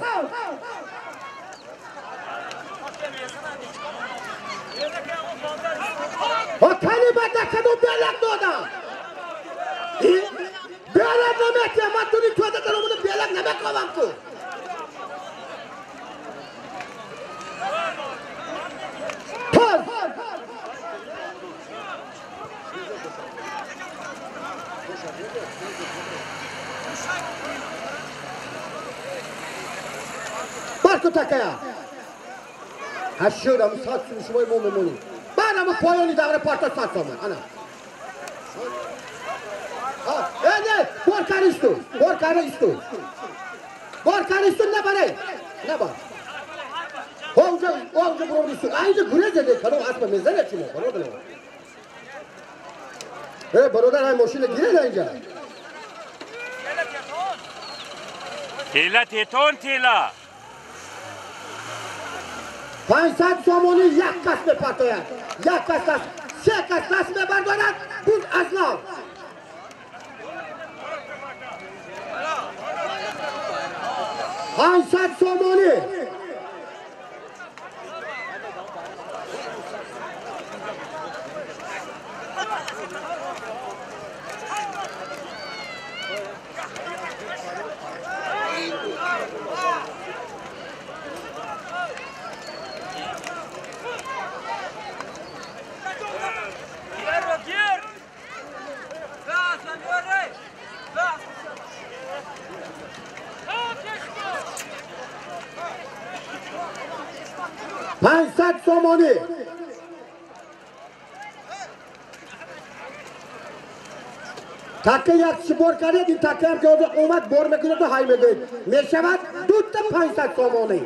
Отани бадакаду белак дода. Белак наметия, ман туни туада даромада белак намековам ку. Пауз. Барку такая. Ҳашшуд ам сад шумои мо мемонем. Баъд ама поёни давра парто сад сомон. Ана. Не, бор каристу. Бор каристу. Бор каристу набаре. Набар. Онҷо, онҷо буровдисту. А инҷо гурезеде, кадом асба мезанед шумо, бародар. Э, бародар, ай мошина гиред инҷа. Тела тетон тела. 500 сомонӣ як кас мепартояд, як кас даст, се кас даст мебардорад, буз аз нав. 500 сомонӣ. 500 сомонӣ. Така як чӣ бор кардед, ин такаам ки ҳозир омад бор мекунад ҳай мегӯед. Мешавад дута 500 сомонӣ.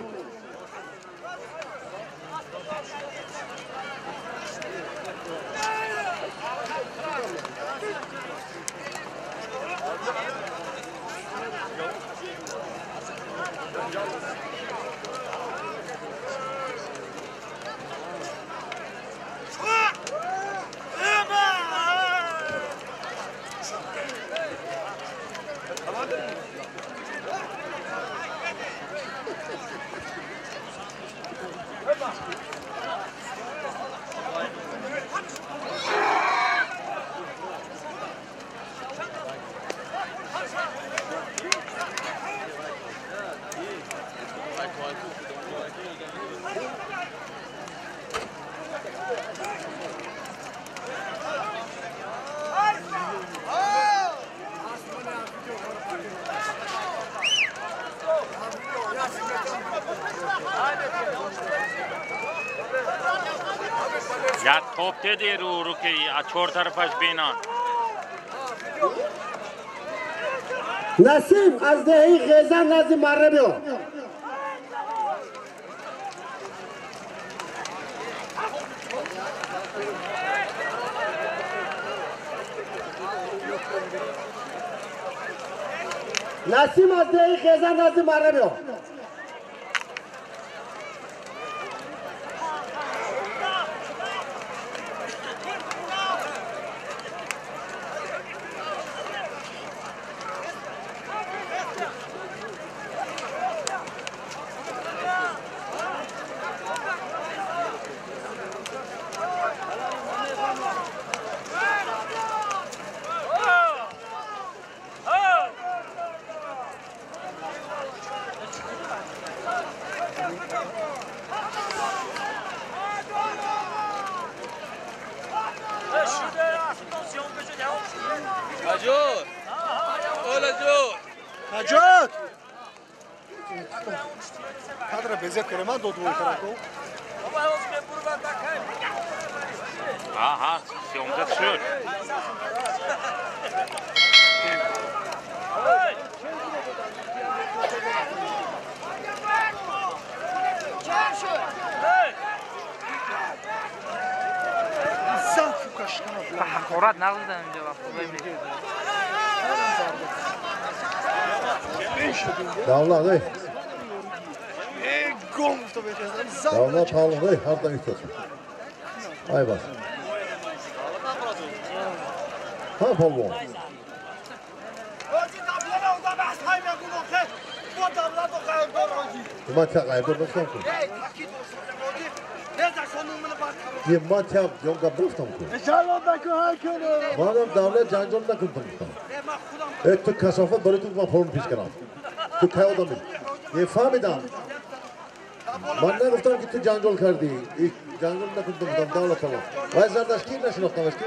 Як топ теди ру ки чор тарафаш бинан. Насим аз деҳаи Ғезан назди марра биё. Насим аз деҳаи Ғезан назди марра биё. Аҳа, сёмка шуд. Ҳақорат нағз инҷо вақт. Давлат, эй. Давлат палуғ, эй, ҳардан иқтосун. Ай бас. Ҳа палвон. Ман та ғайбдор нестам ку. Е ман та ҷон гап гуфтам ку. Манам давлат ҷанҷол накунтам гуфтам. Э ту касофат барои ту ман форум пеш кардам. Ту кай одамӣ? Е фаҳмидам. Ман нагуфтам ки ту ҷанҷол кардӣ. Ҷанҷол накунтам гуфтам давлат тамом. Вай зардаш ки нашинохтамаш ки?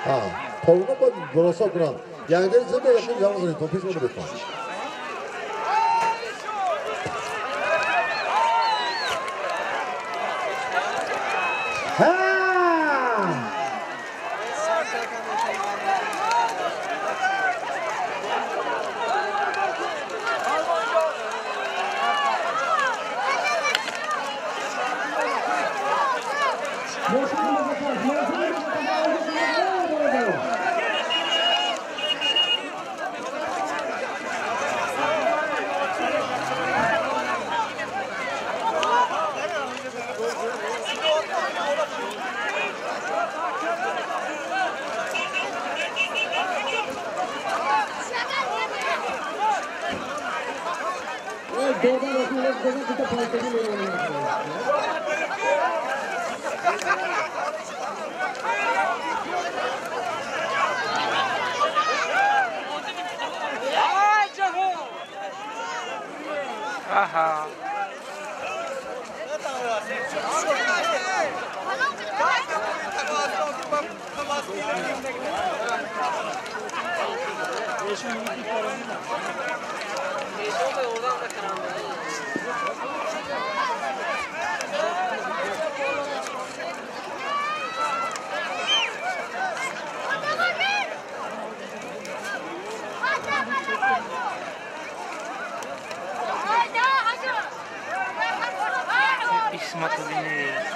Ҳа, палвона бояд муросо кунанд. Якдил зинда якдил ҷавон занед, то пеш монда бикун. Аҳа. Исматуллин.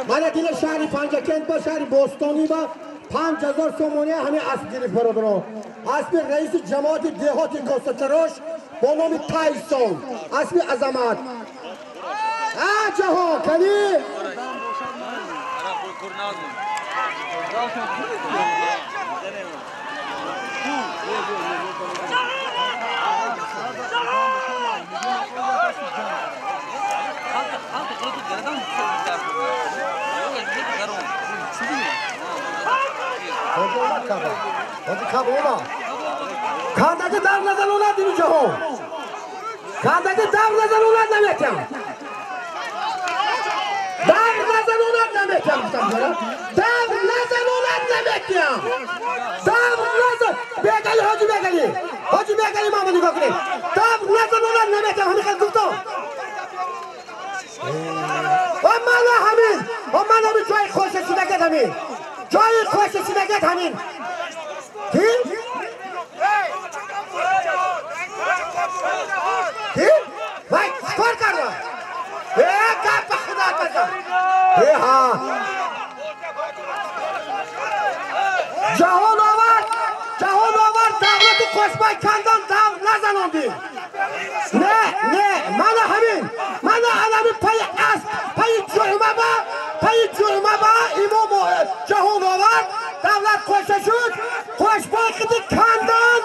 Мана дила шаҳри Панҷакент ба шаҳри Бостонӣ ба 5000 сомонӣ ҳамин асп гирифт бародарон. Аспи раиси ҷамоати деҳоти Косатарош бо номи Тайсон, аспи Азамат. А ҷаҳон кани? Кандаки дар назанонад ин ҷаҳон. Кандаки дар назанонад наметям. Дар назанонад наметям. Дар назанонад наметям. Дар назан бегали ҳоҷи бегали. Ҳоҷи бегали мамо нигоҳ кунед. Дар назанонад наметям. Ҳамин хел гуфтам. Ва мана ҳамин. Ва мана ҳамин ҷои хушрасидагат ҳамин. Ҷои хушрасидагат ҳамин. Ки? Ки? Вай чикор карда? Э гап ба худо базан. Э ҳа. Ҷаҳон овард, ҷаҳон овард, давлату Қошбай кандан дав назанондӣ. Не, не, мана ҳамин, мана анами пайи асп, пайи ҷуъма ба, пайи ҷуъма ба имом ҷаҳон овард, давлат қоша шуд, Қошбай қиди кандан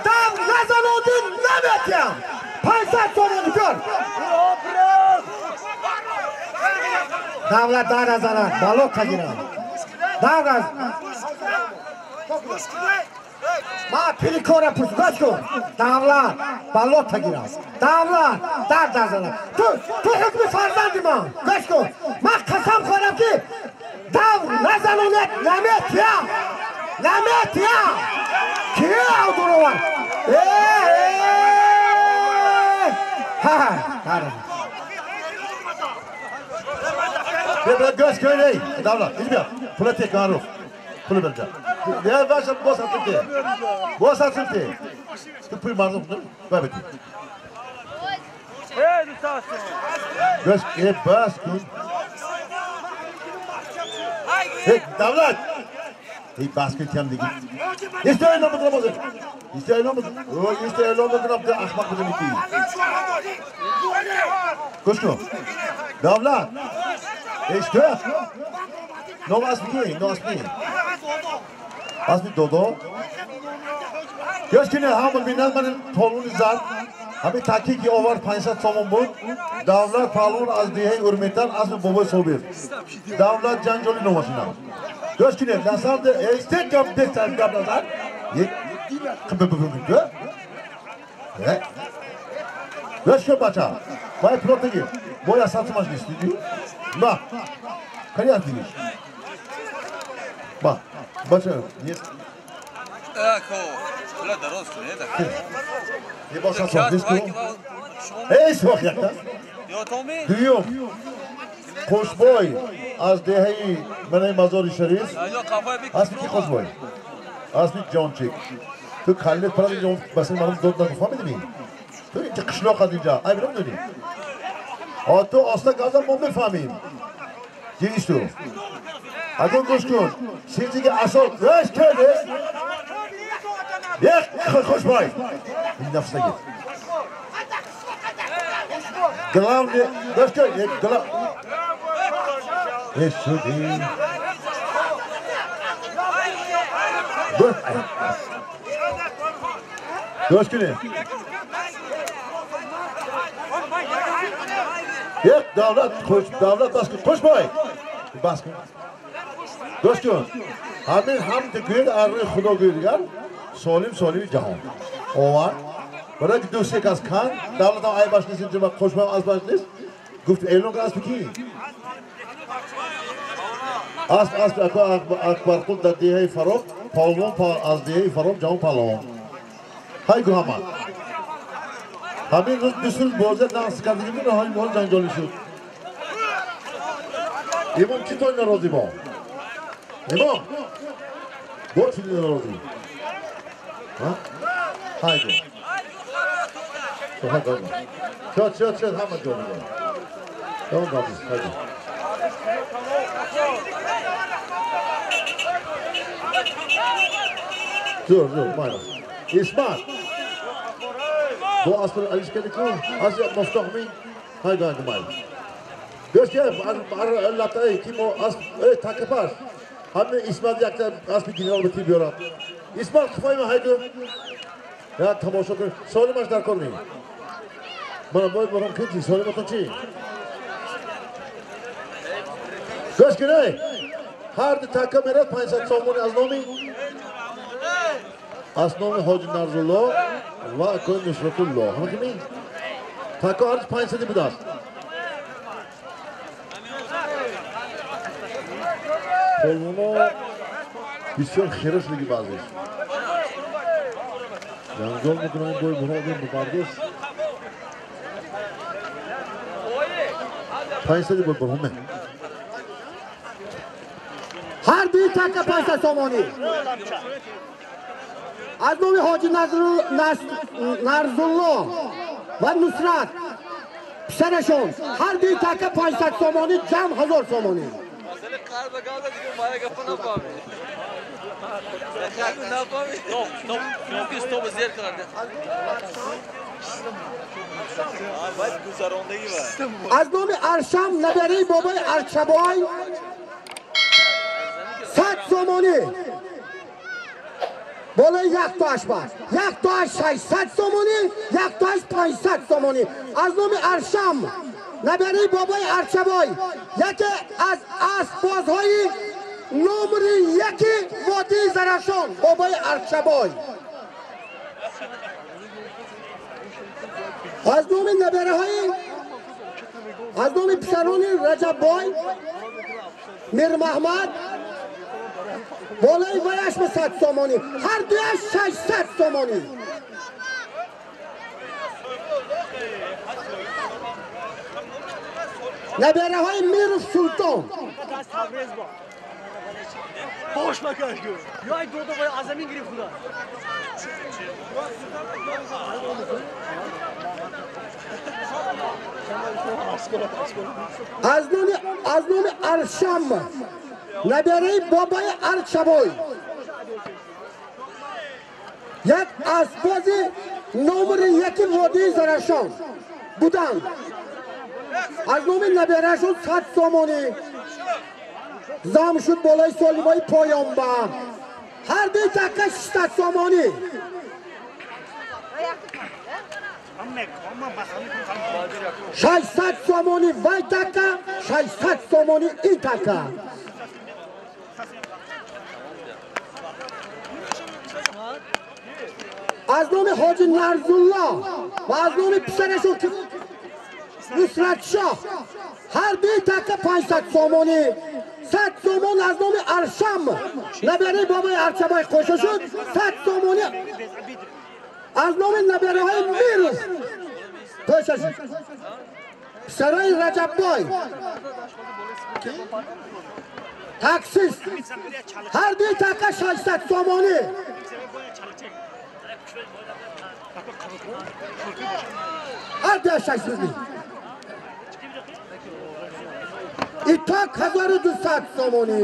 дав назанондӣ наметиям. 500 сомонӣ бёр. Давлат дар назанад, бало тагирам. Дар аз ма пили кора пурс, гӯш кун. Давлат бало тагирам. Давлат дар назанад. Ту ҳукми фарзанди ман. Гӯш кун. Ман қасам хӯрам ки дав назанонад наметиям. Наметиям. Ки авдуровар? Ҳа, ҳа. Бля, гӯш кун, эй, давлат, иди бия. Пула тек, маъруф. Пули бирда. Я ваша боз атим те. Боз атим те. Ту пули мардум бай бити. Гӯш, э, бас кун. Эй, давлат. Эй, бас кун тиям диги. Исто эълон мекунам ҳозир. Исто эълон мекунам. Исто эълон мекунам, ту ахмақ будем ки. Гӯш кун. Давлат. Исто. Ном асби ки? Ном асби ки? Асби додо. Гӯш кунед, ҳама бинанд, ман полвони зард. Ҳамин такӣ ки овард 500 сомон буд. Давлат паҳлавон аз деҳаи Урметан, асби бобои Собир. Давлат ҷанҷоли номашина. Гӯш кунед, насарде эсте гап дестар гап назар. Як гӯш кун бача. Вай пулот гир. Боя сатумаш нест, дидӣ? На. Кани аз дигиш. Ба, бача, нест. Ако, пула дароз кун, э, да. Ебо сатум нест ку? Эй, сох якта. Дуюм. Қошбой аз деҳаи манаи Мазори Шариф. Асби ки Қошбой? Асби Ҷончик. Ту каллет пара ҷон басин мардум дод нагу, фаҳмидӣ? Ту инҷа қишлоқ аз инҷа. Ай намедонӣ? А ту оста газа мо мефаҳмем. Гириш ту. Акун гӯш кун. Чизе ки асол гӯш кун. Як Қошбой. Ин нафс нагир. Главное, гӯш кун, глав. Эй, шуди. Гӯш кунед. Як давлат хуш, давлат бас кун. Қошбой. Бас кун. Гӯш кун. Ҳамин ҳам гӯяд аз рӯи Худо гӯяд дигар солим солими ҷаҳон. Овард. Барои ки ду се кас кан, давлатам айбаш нест, инҷо Қошбой азбаш нест. Гуфт эълон кун асби ки? Асп асп Акбарқул дар деҳаи Фароб, палвон аз деҳаи Фароб ҷаҳон паҳлавон. Ҳай гу ҳама. Ҳамин рӯз ду рӯз бозия нақс кардагӣ буд, ҳамин ҳол ҷанҷолӣ шуд. Имом чӣ той норозӣ бо? Имом! Бо чӣ норозӣ? Ҳай гу. Ҳай гу. Чё, чё, чё, ҳама ҷо мегӯяд. Ҳама гап нест, ҳай гу. Зур, зур, майла. Исмат. Бо асл алиш кардӣ ку? Аз мафтоҳ ми? Ҳай гу, ҳай гу, майла. Гӯш кун, латаи ки мо асп, эй, такапаш. Ҳамин Исмат якта аспи генерал ба ти биёрад. Исмат қифои ма ҳай гу. Я тамошо кун. Солимаш дар кор ни. Мана бояд барам кун чи? Солиматон чи? Гӯш кун, эй. Ҳар ду така мерад 500 сомонӣ аз номи Ҳоҷи Нарзулло ва акои Нусратулло. Ҳама ки ми? Така ҳар 500 будааст. Полвоно бисёр хира шудаги баъзеш. Ҷанҷол мекунанд бой муродим мубардош. 500 буд барҳоме. Ҳар дуи така 500 сомонӣ. Аз номи Ҳоҷи Нарзулло ва Нусрат писарашон ҳар дуи така 500 сомонӣ, ҷамъ 1000 сомонӣ. Аз номи Аршам набераи бобои Арчабой 100 сомонӣ. Болои яктоаш ба яктоаш 600 сомонӣ, яктоаш 500 сомонӣ. Аз номи Аршам набераи бобои Арчабой, яке аз аспбозҳои номери яки водии Зарафшон, бобои Арчабой. Аз номи набераҳои, аз номи писарони Раҷаббой Мирмаҳмад болои ваяш ба 100 сомонӣ, ҳар дуяш 600 сомонӣ. Набераҳои Миров Султон. Аз номи Аршам набераи бобои Арчабой, як аспбози номери яки водии Зарафшон буданд. Аз номи набераашон 100 сомонӣ зам шуд болои солимои поёнба. Ҳар дуи такка 600 сомонӣ. 600 сомонӣ вай такка, 600 сомонӣ ин такка. Аз номи ҳоҷи Нарзулло ва аз номи писарашон Нусратшоҳ ҳар дуи такка 500 сомонӣ. 100 сомон аз номи Аршам набераи бобои Арчабой қоша шуд, 100 сомонӣ аз номи набераҳои Миров қоша шуд. Писарои Раҷаббой таксист, ҳар дуи такка 600 сомонӣ. Ҳар дуя 600. Итак 1200 сомонӣ.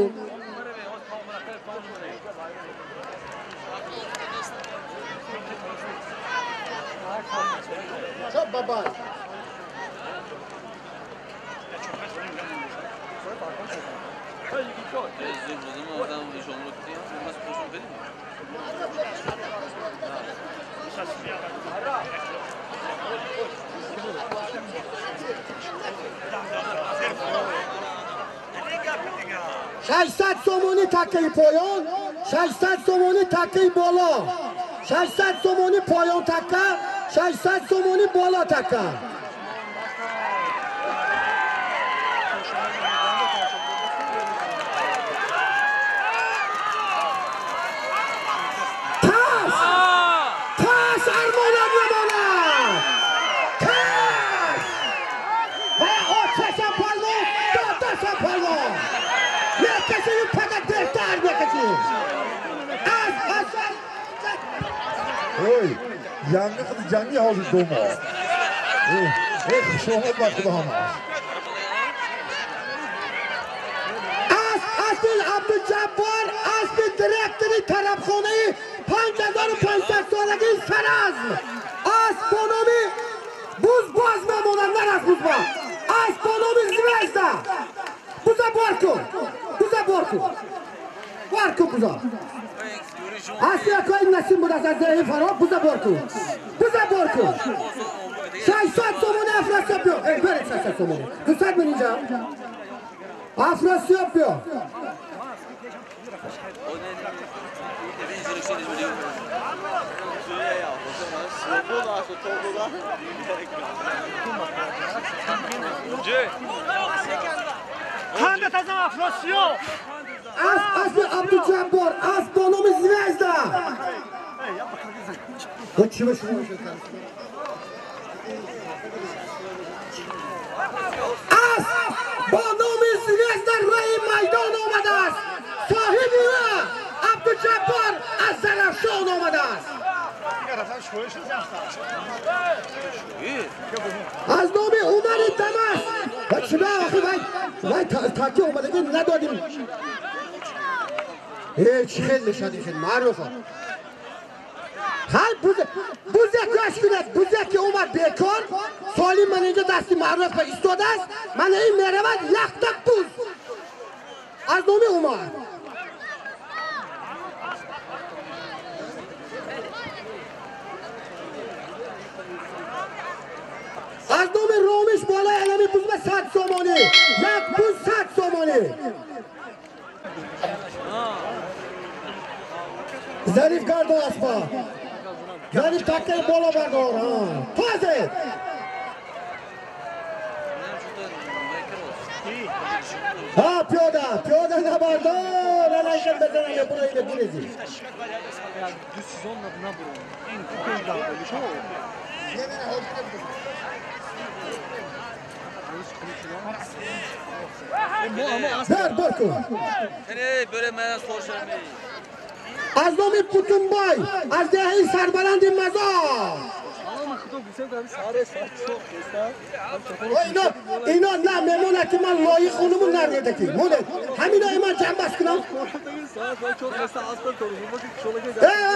600 сомонӣ таккаи поён, 600 сомонӣ таккаи боло, 600 сомонӣ поён такка, 600 сомонӣ боло такка. Тас! Тас армонад намонад! Тас! Ва оташам палвон, додашам палвон! Мекашим, фақат беҳтар мекашим. Аз Ой, янги қиз ҷанги ҳозир домо. Эй, хушомад ба худо ҳама. Аз асли Абдуҷаббор, асли директори тарабхонаи 5500 солагии Саразм. Аз бо номи Буз боз мемонад, нарас бузба. Аз бо номи Звезда. Буза бор кун, буза бор кун, бор кун буза. Асли якои Насим буд аз деҳи Фаро, буза бор кун, буза бор кун. 600 сомонӣ Афросиёб биё. Эй, беред 600 сомонӣ. 200 мин инҷа. Афросиёб биё. Аз асли Абдуҷаббор, аз бо номи Звезда. Аз бо номи Звезда роҳи майдон омадааст. Соҳиби ӯ Абдуҷаббор аз Зарафшон омадааст. Аз номи Умари Дамас. Ва чиба охи вай вай таки омадагӣ надодим. چی خیلی شدی خیلی معروفه های بوزه گوش کنید بوزه که اومد بیکار سالی من اینجا دستی معروف به ایستاده است من این میرود یک تک بوز از نامی اومد از نام رومش بالای علمی بوز به 100 سومانی یک بوز 100 سومانی ظریف گردو اسبا ظریف تکه بالا بردار تازه ها پیاده پیاده نبردار علیکم بزنن یا برو اینه گریزی در برکن از نام پوتونبای از دهه سربلند مزار اینا نه میمونه که من لایق خونمون نرده که مونه همینا من جنبش کنم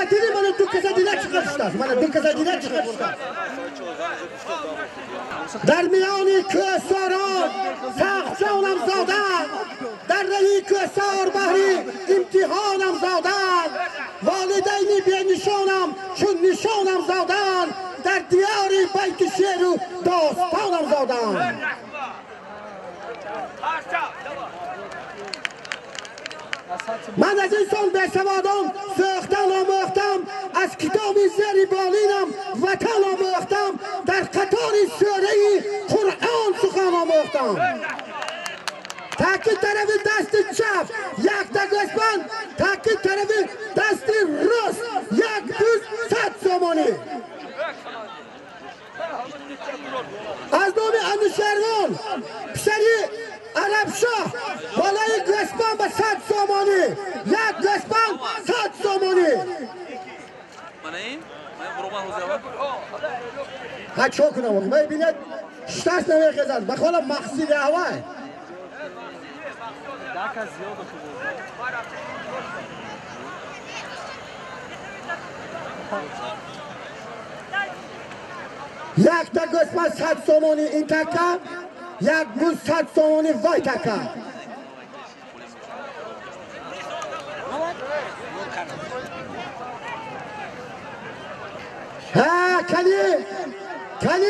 دیدی من دو کسا دیده چقدر شده من دو کسا دیده چقدر شده در میان کوهساران سخت جانم زادن در رهی کوهسار بهری امتحانم زادن والدینی بی نشانم چون نشانم زادن در دیار بیت شعر و داستانم زادن من از انسان به سوادان ساختن آموختم از کتاب زیر بالینم وطن آموختم در قطار سوره قرآن سخن آموختم تاکی طرف دست چپ یک تا گوسفند تاکی طرف دست راست یک دوز 100 سومانی از نام انوشیروان پسری عرب شاه بالای گوسفند به 100 سومانی یک گوسفند 100 سومانی ها چه کنم من ببینید شتاس نمیخزد بخالا مقصد هوای یک تا گوسفند 100 سومانی این تکه یک گوز 100 سومانی وای تکه ها کلی کلی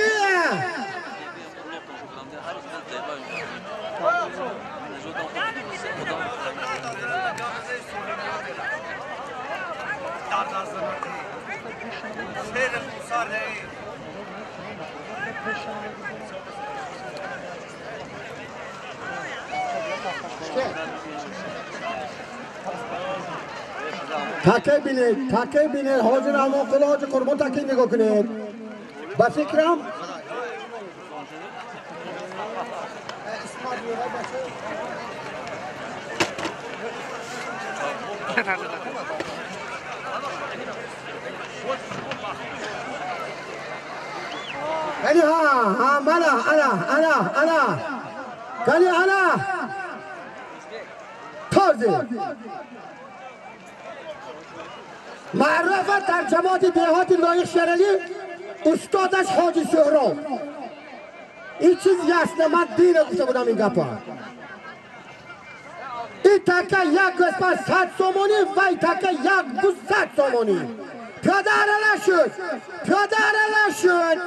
تکه بینید تکه بینید حاجی رحمان قلی حاجی قربان تکه نگاه کنید با فکرم یعنی ها ها مالا انا انا انا یعنی انا تازه معرفت در جماعت دهات لایق شرعی استادش حاجی سهراب این چیز یسنه من دیر گفته بودم این گپا این تکه یک گوسفند 100 سومانی و این تکه یک گوز 100 سومانی پیاده ارله شد پیاده ارله شد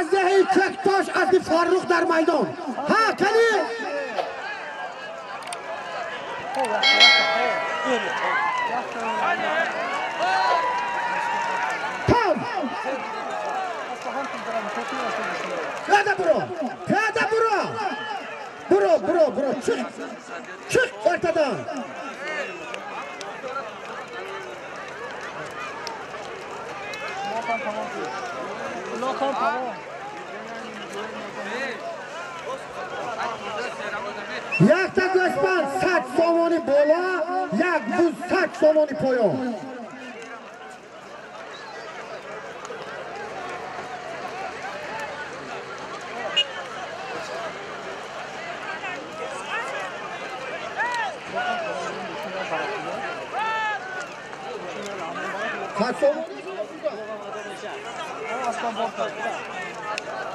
از دهی ککتاش از فرخ در میدان ها کنی تام پیاده برو پیاده برو Bro bro bro çık. Çık ortadan. Якта гӯсфанд 100 сомонӣ боло, як буз 100 сомонӣ поён.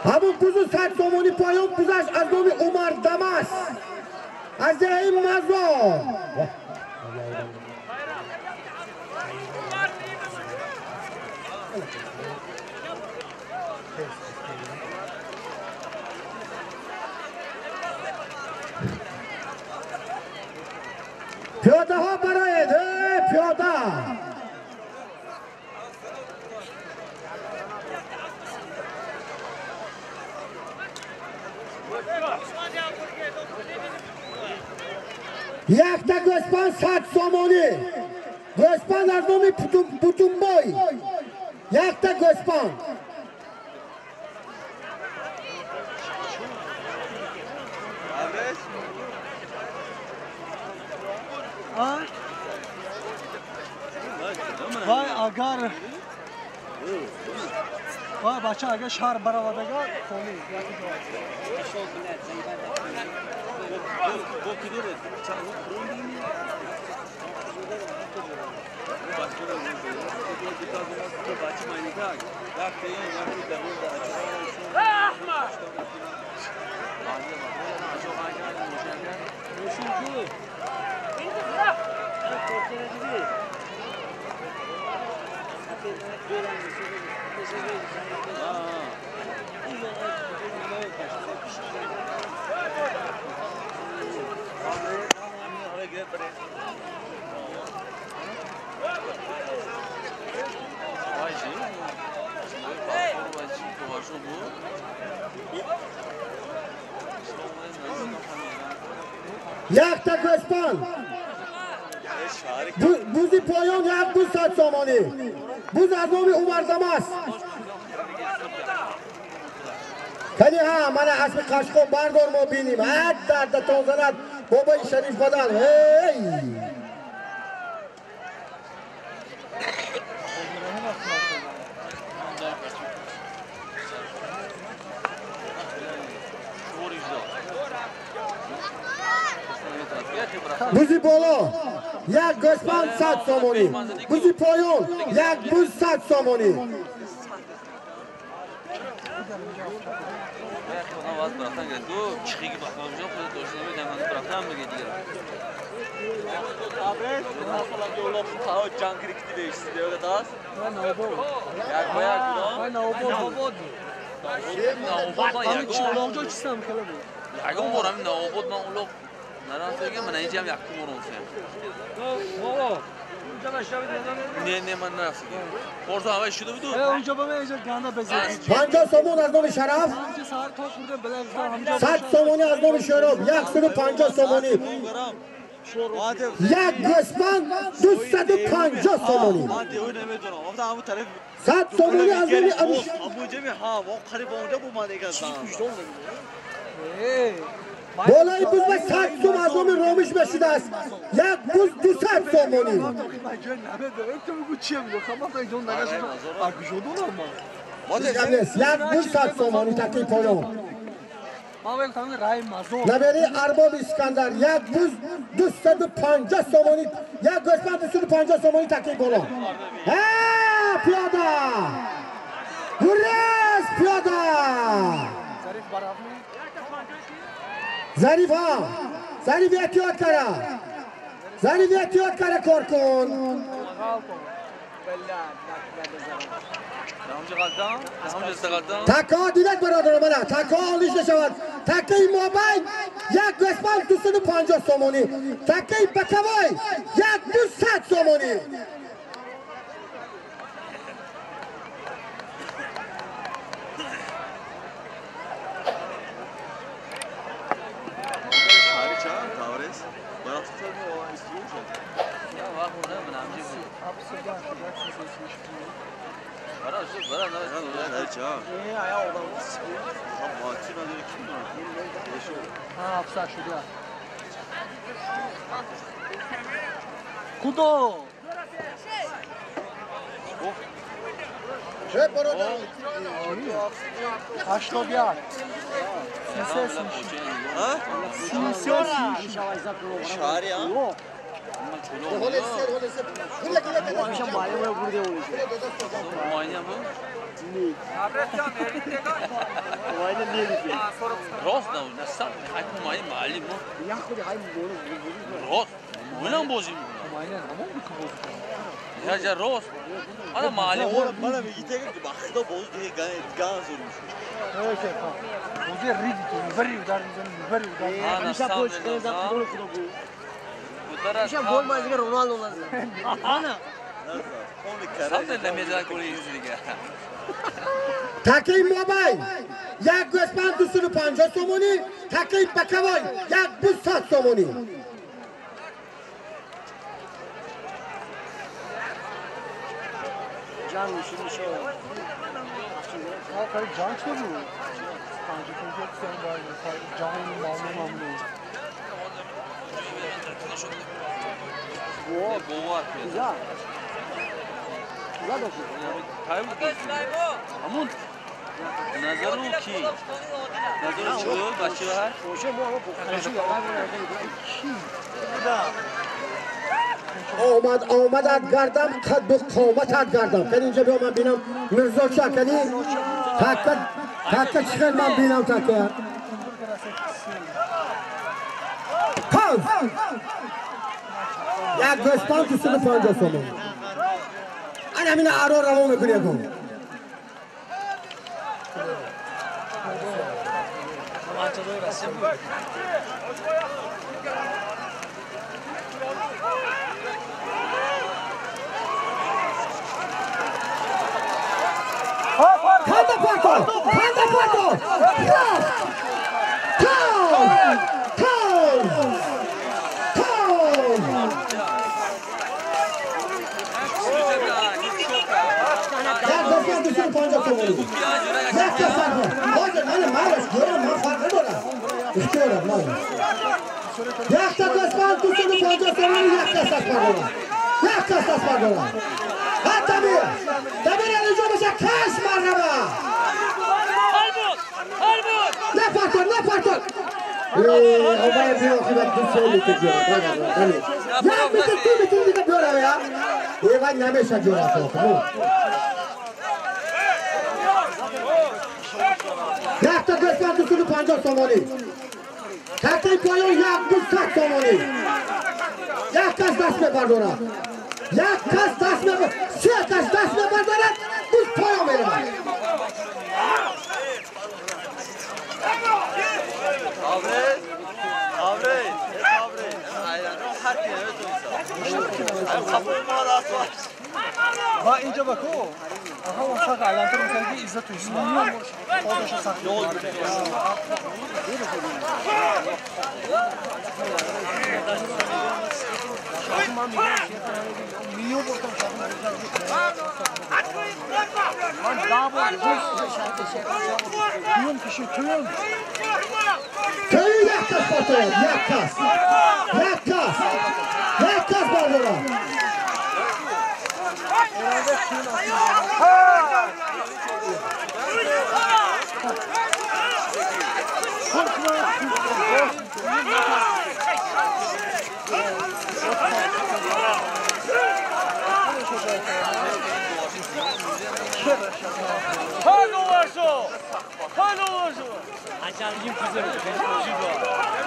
Ҳамун бузу 100 сомонӣ поён, бузаш аз номи Умар Дамас аз деҳаи Мазор. Пиёдаҳо бароед, пиёда. Якта гӯсфанд 100 сомонӣ. Гӯсфанд аз номи Бутунбой. Якта гӯсфанд. Вай агар вай бача агар шаҳр баровадага холӣ. Якта гӯсфанд. Бузи поён як буз 100 сомонӣ. Буз аз номи Умар Дамас. Кани ҳа, мана аспи қашқон бардор мо бинем. Ҳад дардатон занад бобои Шариф Бадан. Эй! Бузи боло як гӯсфанд 100 сомонӣ. Бузи поён як буз 100 сомонӣ. Панҷоҳ сомон аз номи Шараф, 100 сомонӣ аз номи Шӯроб, 150 сомонӣ. Як гӯсфанд 250 сомонӣ. 100 сомонӣ аз номи болои буз ба 100 сом аз номи Ромиш мешудааст. Як буз 200 сомонӣ. Як буз 100 сомонӣ таки поён. Набери Арбоб Искандар як буз 250 сомонӣ, як гӯсфанд 250 сомонӣ таки боло. Пиёда! Гурез пиёда! Зариф ҳа, Зариф эҳтиёт кара. Зариф эҳтиёт кара кор кун. Такаҳо дидед бародаро мана, такаҳо олиш нашавад. Такаи мобайн як гӯсфанд 250 сомонӣ. Такаи бакавой як 200 сомонӣ. Кудо? 81. 33. Рост муайян бозӣ мекунад. Рост. Ана маълим. Мана мегите ки ба худо боз дига ган зур мешуд. Бозӣ риди ту мебари удар мезани мебари удар. Ҳамеша пой шикан худо худо гу. Ҳамеша гол мазига Роналдо назад. Ана. Сам намезан голи дига. Такаи мобайл як гӯсфанд 250 сомонӣ, такаи бакавой 100 сомонӣ. ҷанг мешуд мешавад. Охир ҷанг шуд буд. 55 сом ҷанг маълум ҳам нест. Ҳамун назару ки? Назару чӣ буд? Бачаҳо? Омад омадат гардам, қадду қоматат гардам. Кани инҷа биё ман бинам Мирзо ча кани? Такка такка чӣ хел ман бинам такка. Пауз! Як гӯсфанд 250 сомон. Ана ҳамина аро равон мекунӣ ягон. Канда парто! Канда парто! Таун! Таун! Таун! Як гӯсфанд 250 сомонӣ. Як кас фарқ. Ҳозир мана малаш дорам, ман фарқ надорам. Ихтиёрам ман. Якта гӯсфанд 250 сомонӣ, як кас даст бардорад. Як кас даст бардорад. Ҳа Дамир! Дамир алиҷо боша каш марҳаба! Напартон, напартон! Обая биё хибат ду се литр ҷора. Як литр, ду литр дига биёрам я. Эва намеша ҷора то. Якта гӯсфанд 250 сомонӣ. Такаи поён 100 сомонӣ. Як кас даст мебардорад. Як кас даст мебардорад. Се кас даст мебардорад, буз поён меравад. Ва инҷа ба ко? Аҳа, васақ алантар мекард ки иззату ислом. Одаша сахт. Тӯи як кас бардорад, як кас. Як кас. Як кас бардорад.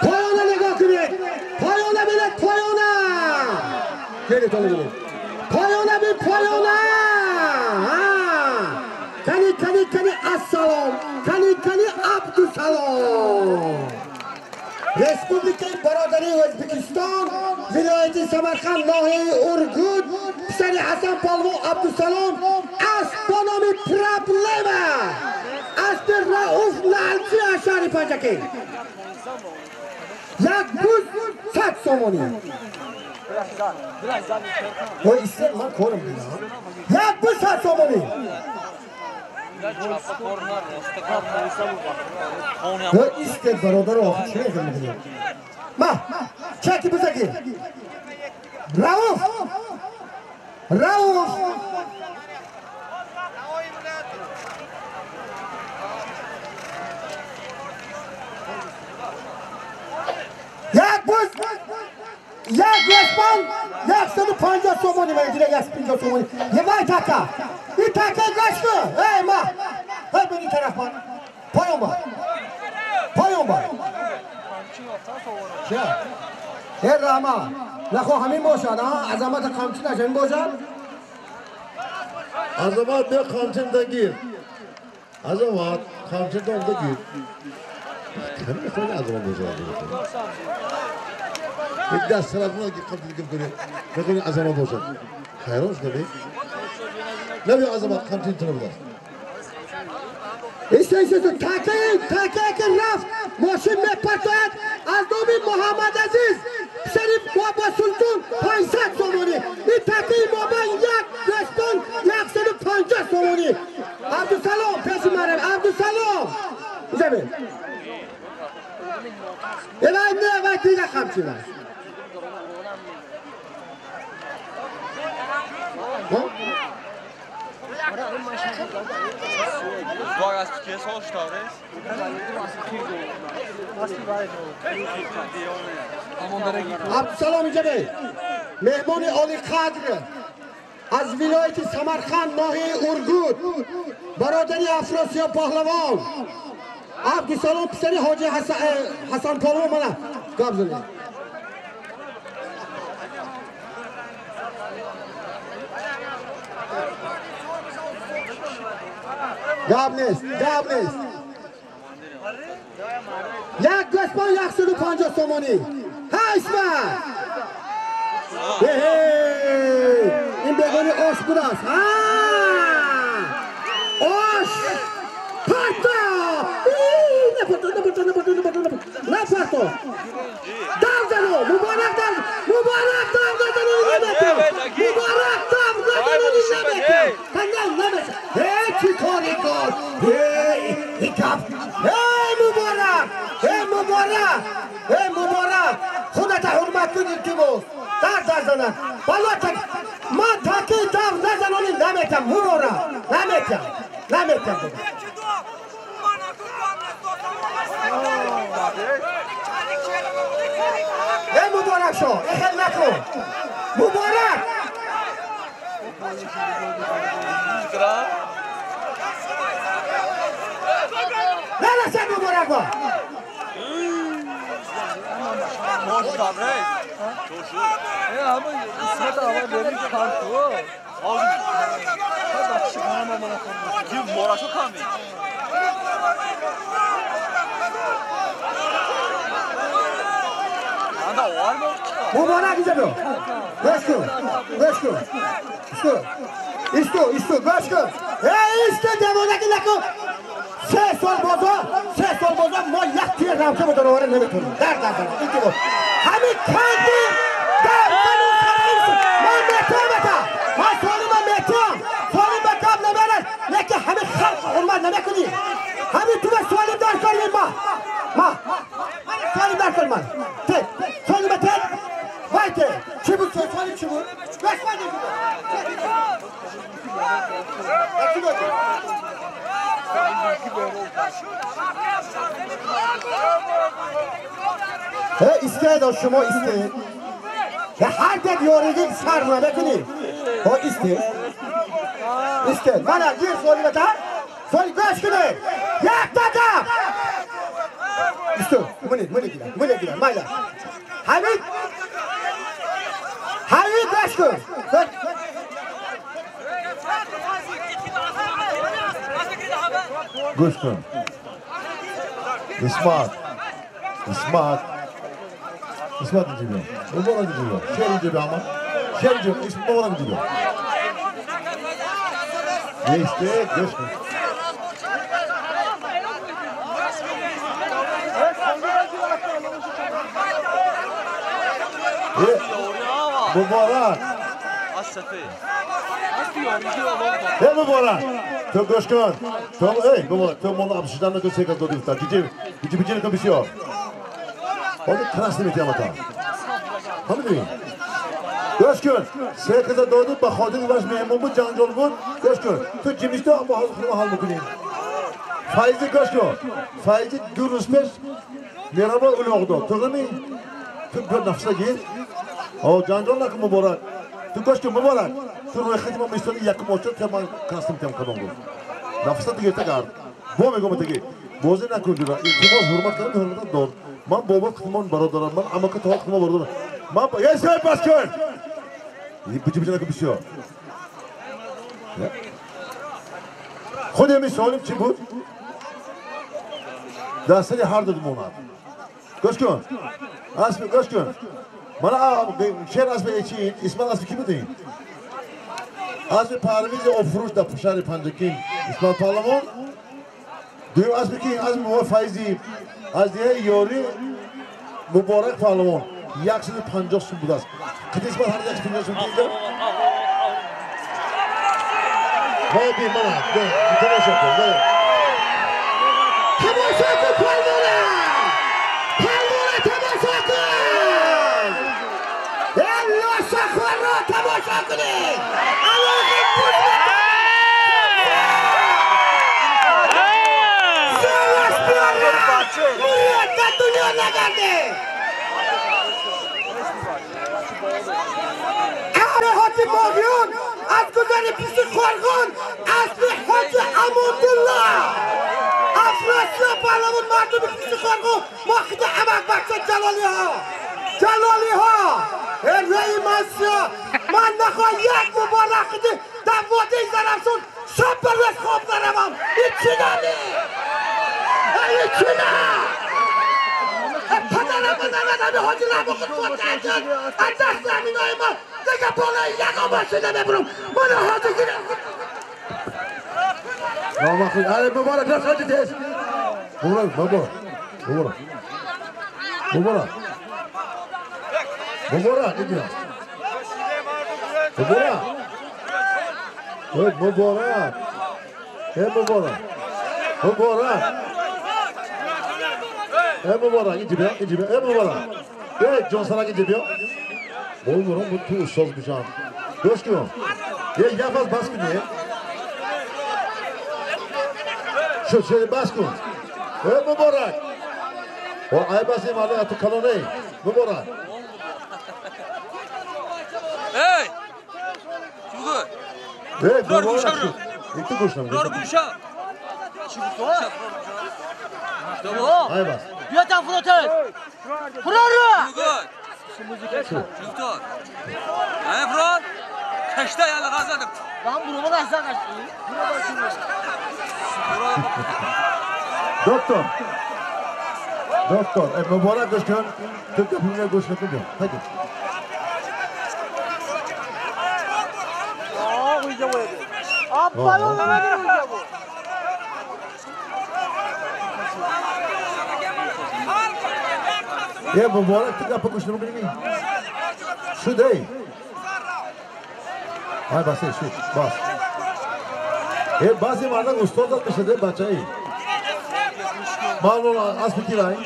Поёна нигоҳ кунед. Поёна бинед, поёна. Келед ҳоло бинед. Поёна бин, поёна. Кани, кани, кани, ассалом. Кани, кани, Абдусалом. Республикаи бародарии Ӯзбекистон, вилояти Самарқанд, ноҳияи Ургут, писари Ҳасан Полвон Абдусалом асп бо номи Проблема. Аспи Рауф Лалчи аз шаҳри Панҷакент. 100 сомонӣ. Ой, истер ман корам бинам. 100 сомонӣ. Истед бародаро, охи чӣ мекунед? Ма, чаки бузаги. Рауф! Рауф! Як буз, як гӯсфанд, 150 сомонӣ мегирад, 150 сомонӣ. Вай така! Ин така гӯш кун! Эй ма! Эй бини тараф ман. Поён бар. Поён бар. Ча? Эй Раҳма, нахо ҳамин бошад, а? Азамат қамчинаш ҳамин бошад? Азамат бе қамчин дагир. Азамат қамчин дагир. Кам хеле азамат бошад. Як даст тараф ки қамчин дагир кунӣ. Мехоҳӣ азамат бошад. Ҳайрон шудам. Наби азамат қамчин тараф даст. Исто, исто, такаи, такаи ки рафт, мошин мепартояд аз номи Муҳаммад Азиз, писари Бобо Султон 500 сомонӣ. Ин такаи мобайн як гӯсфанд 150 сомонӣ. Абдусалом, пеши марам, Абдусалом. Инҷа бин. Вай не, вай дига қамчин аст. Абдусалом инҷа бин. Меҳмони олиқадр аз вилояти Самарқанд, ноҳияи Ургут, бародари Афросиёб паҳлавон Абдусалом писари ҳоҷи Ҳасан Полвон мана гап занед. Гап нест, гап нест. Як гӯсфанд 150 сомонӣ. Ҳа Исмат! Ин бегони ош будааст. Ҳа! Ош! Парто! Напарто, напарто, напарто, напарто, напарто. Дав зано! Муборак дав! Муборак дав назано намекун! Муборак дав назано намекун! Канал намекун! Эй, чӣ кори кор! Эй, гап! Эй, Муборак! Эй, Муборак! Эй, Муборак! Худата ҳурмат кун, илтимос! Дар дар занад! Бало так ман таки дав назанони наметам, Муборак! Наметам! Наметам! Эй, Муборак шо! Эй, хел накун! Муборак! Нарасад Муборак ба! Муборак инҷа биё. Гӯш кун, гӯш кун. Исто, исто, исто, гӯш кун. Эй, исто, девонаки накун. 3 сол бозо, 3 сол бозо мо як тир рамка ба доровара наметонем. Дар дар дар. Илтимос. Ҳамин канди дар зану ман метавонам. Ман солима метавонам. Солим ба гап намерад. Лекин ҳамин халқ ҳурмат намекунӣ. Ҳамин ту ба солим дар кор ма. Ма. Солим дар кор ман. Те, солима те. Вай те. Чӣ буд? Солим чӣ буд? Гӯш кун. Истед, шумо истед. Ҳар дед ёриги сар намекунӣ. Истед. Истед. Мана гир солимата. Соли гӯш кунед. Якта гап. Исто, мунед, мунед гирам, мунед гирам, майла. Ҳамид. Ҳамид гӯш кун. Гӯш кун. Исмат. Исмат. Исмат инҷа биё. Муборак инҷа биё. Шер инҷа биё ама. Шер инҷа, Муборак инҷа биё. Истед, гӯш кун. Муборак. Эй муборак, ту гӯш кун. Ту эй муборак, ту мол абшидан накун се кас додӣ гуфта. Гиҷи гиҷи биҷи накун бисёр. Ҳозир красный метиҳам ата. Фаҳмидӣ? Гӯш кун. Се каса додӣ ба хотири ваш меҳмон буд, ҷанҷол буд. Гӯш кун. Ту ҷимишто бо ҳозир худро ҳал мекунем. Файзи гӯш кун. Файзи 2 рӯз пеш мерабо улоғ дод. To'g'rimi? Ту bir нафса гир. О, ҷанҷол накун муборак. Ту гӯш кун муборак. Ту рӯйхати мо меистоди якум очад, ки ман красный метиҳам кадом гуфт. Нафса дигар тагард. Бо мегӯм таги. Бозӣ накун ҷура. Илтимос ҳурмат кардам, ҳурматат дор. Ман бобо худмон бародарам, ман амака то худмон бародарам. Ман эй сай бас кун. Биҷи биҷи накун бисёр. Худи ҳамин саволим чӣ буд? Дар сари ҳар ду монад. Гӯш кун. Асп гӯш кун. Мана шер асп чи Исмоил асп ки буд ин? Асп Парвизи обфурӯш дар шаҳри Панҷакент Исмоил паҳлавон. Дуюм асп ки асп бобои Файзи аз деҳаи Ёрӣ Муборак паҳлавон 150 сум будааст. Қити Исмоил ҳар 150 сум дида? Мо би мана тамошо кун. Тамошо кун палвона! Палвона тамошо кун! Эй лошахоро тамошо кунед! Алоқи Мурод дар дунё нагарде! Аҳли ҳоҷи Моғиён аз гузари писи Қорғон аспи ҳоҷи Амондулло Афросиёб паҳлавон мардуми писи Қорғон моҳиди амакбача Ҷалолиҳо Ҷалолиҳо рӯи ман сиёҳ ман нахоҳ як муборак қиди дар водии Зарафшон шаб ба рӯз хоб наравам. Ин чӣ донӣ? Ин чӣ на? Падарам бизанад ҳами ҳоҷи Рабоқут фотиҳаҷон аз даст заминои ман дигар болои ягон машина мебурам. Мана ҳоҷи гирам. Номахуд. Аре муборак рафт ҳоҷи тез. Муборак, муборак. Муборак. Муборак. Муборак, иди. Муборак. Эй, муборак. Эй, муборак. Муборак. Эй, муборак, иди бия, иди бия. Эй, муборак. Эй, ҷонсарак, иди бия. Муборак, бу ту устоз бишам. Гӯш кун. Эй, як фаз бас кунӣ. Шуд, шуд, бас кун. Эй, муборак. О, ай бас ин мардак ту калоней. Муборак. Эй! Чӣ буд? Эй, муборак. Икки гӯшнам. Рор гӯша. Чӣ буд? Ай бас. Бия там фуротез. Фурору! Чӣ буд? Ай фурор. Кашта яла ғазадым. Lan buruma da sen kaçtı. Доктор. Доктор, муборак гӯш кун. Ту гапимга гӯш накун бия. Хайди. Е, муборак, ту гапа гӯш намекунӣ? Шуд, эй. Ай бас, эй, шуд, бас. Э, баъзе мардак устодат мешад, э, бачаи. Ман аспи ки вай?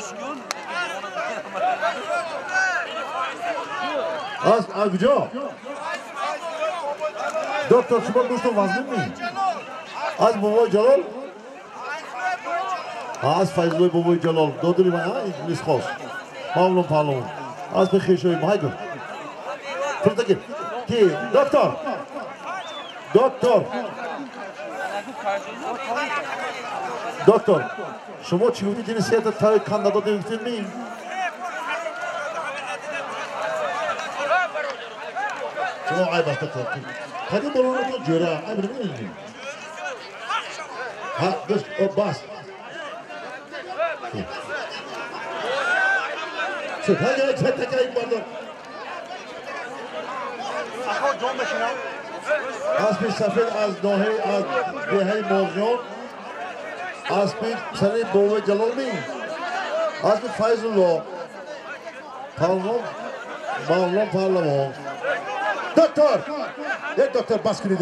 Аз куҷо? Доктор, шумо гӯштон вазнин ми? Аз бобои Ҷалол? Аз Файзуллои бобои Ҷалол. Додури ман, инглис хос. Мавлон паҳлавон. Аспи хешои мо. Ҳайгу. Фурта гир. Ки? Доктор. Доктор. Доктор, шумо чӣ гуфтед? Ини сета таи канда додем гуфтед ми? Шумо айб аст, доктор. Қади болонатон ҷӯра, айб намедонед. Ҳа, гӯш, о, бас. Шуд, ҳай, ҳай, ҳай, ҳай, бардор. Аспи сафед аз ноҳияи аз деҳаи Моғиён, аспи сари бобои Ҷалол ми? Аспи Файзулло паҳлавон, Мавлон паҳлавон. Доктор! Як доктор бас кунед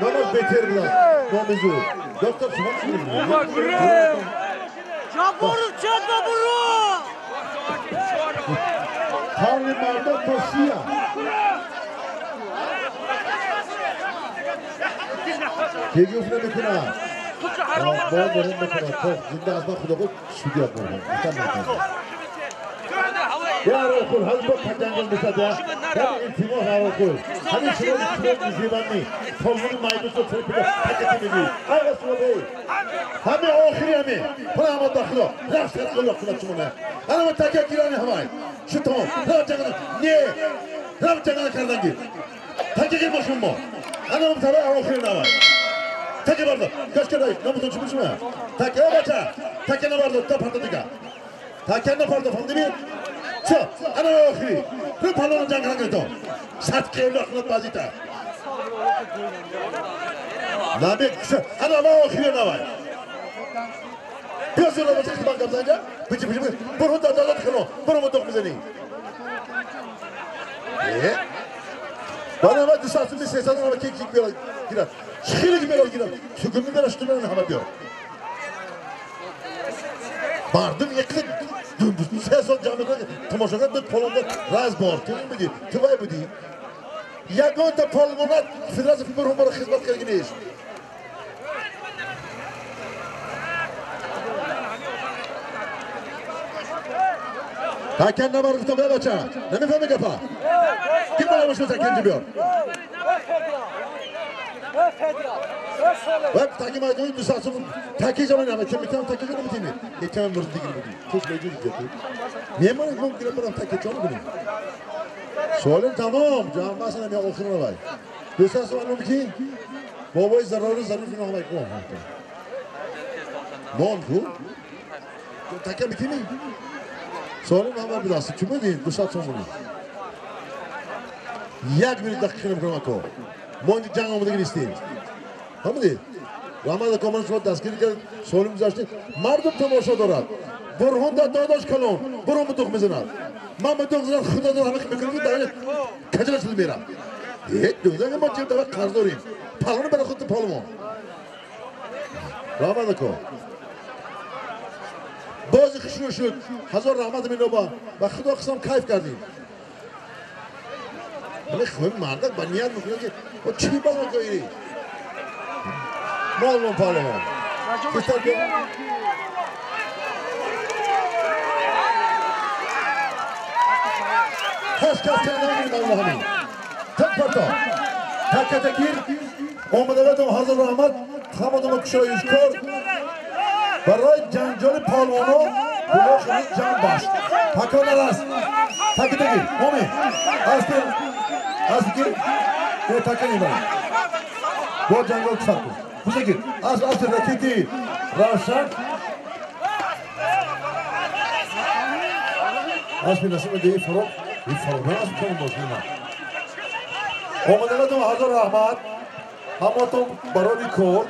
номаш беҳтар буд номи зур доктор шумо чӣ Ҷабборов чанд ба буро Ҳоли мардон то сия ки гуфт намекунад باز مهم میکنه تا زنده از من خدا خود سودیات مهم میکنه یا رسول هل با پنجنگل میسده همین التماس رسول همین شما شما زیبانی پالمون مایدوس رو ترپیده پکتی میگی ای رسول بی همین آخری همین پناه همه داخلا رفت سر قلق خدا شما نه انا تکیه گیرانی همه شو تمام رفت جنگل نه رفت جنگل کردن گیر تکیه گیر باشون ما انا متابع آخری نوای تکیه بردار گاش کردی نامتون چی بشم تکیه بچه تکیه نبردار تا پرده دیگه تکیه نپرده فهمیدی چه انا آخری رو پالون جنگ نگرفتم صد قیل اخلاق بازی تا نبی انا آخری نوای بیا زور بچه که من قبضه اینجا بچه بچه برو دادات خلو برو مدوخ میزنی بالا ما دو ساعت می سه ساعت ما کیک کیک بیار گیرد خیلی که بیار گیرد تو گمی بیارش تو من همه بیار مردم یک سه سال جمع کنه تماشا کرد پالون راز بار تو این بودی تو وای بودی یگان تا پالون فدراسیون فوتبال هم برای خدمت کردن نیست تکن نبر گفتم به بچه نمیفهمی گپا کی بالا باشه تکن بیار و تکی مایدونی دو ساعت تکی جوانی همه که میتونم تکی جوانی میتونی یکم مرد دیگه بودی توش بجوری دیگه تو میمونی من گیرم برم تکی جوانی کنیم سوالم تمام جمع مثلا یا آخر نوای دو ساعت سوالم کی بابای ضرر ضرر فینا همه کن نان کو تکی میتونی سوالم همه بدست چی بودی دو ساعت سوالم یک minute دقیقه نمیکنم اکو ما اینجا جنگ آمادگی نیستیم فهمیدید رحمت کامل شما دستگیری کرد سوالم گذاشتید مردم تماشا دارد برهان در داداش کلون برهان به دخ میزند من به دخ زدم خدا دار همه میکنم در کجا شده میرم یک دو ما چه داره قرض داریم پالون برای خود پالون رحمت کن بازی شروع شد هزار رحمت مینوبا و خدا قسم کیف کردیم ولی خب مردک با نیت میکنه که با چی باز میکنی مالون پالون کس کس کردن الله همین تک پرتا تک تکیر آمده هزار رحمت همه کشایش کار برای جنجال پالوانا گناه خیلی جمع باش تکان نرست تکی تکی مامی از گیر یه تکن ایمان با جنگال کسر کن بوزه گیر از رکیتی روشن از می نسیم دیگه فروغ این فروغ از کنم باش ایمان آمدنتون هزار رحمت هماتون برای کار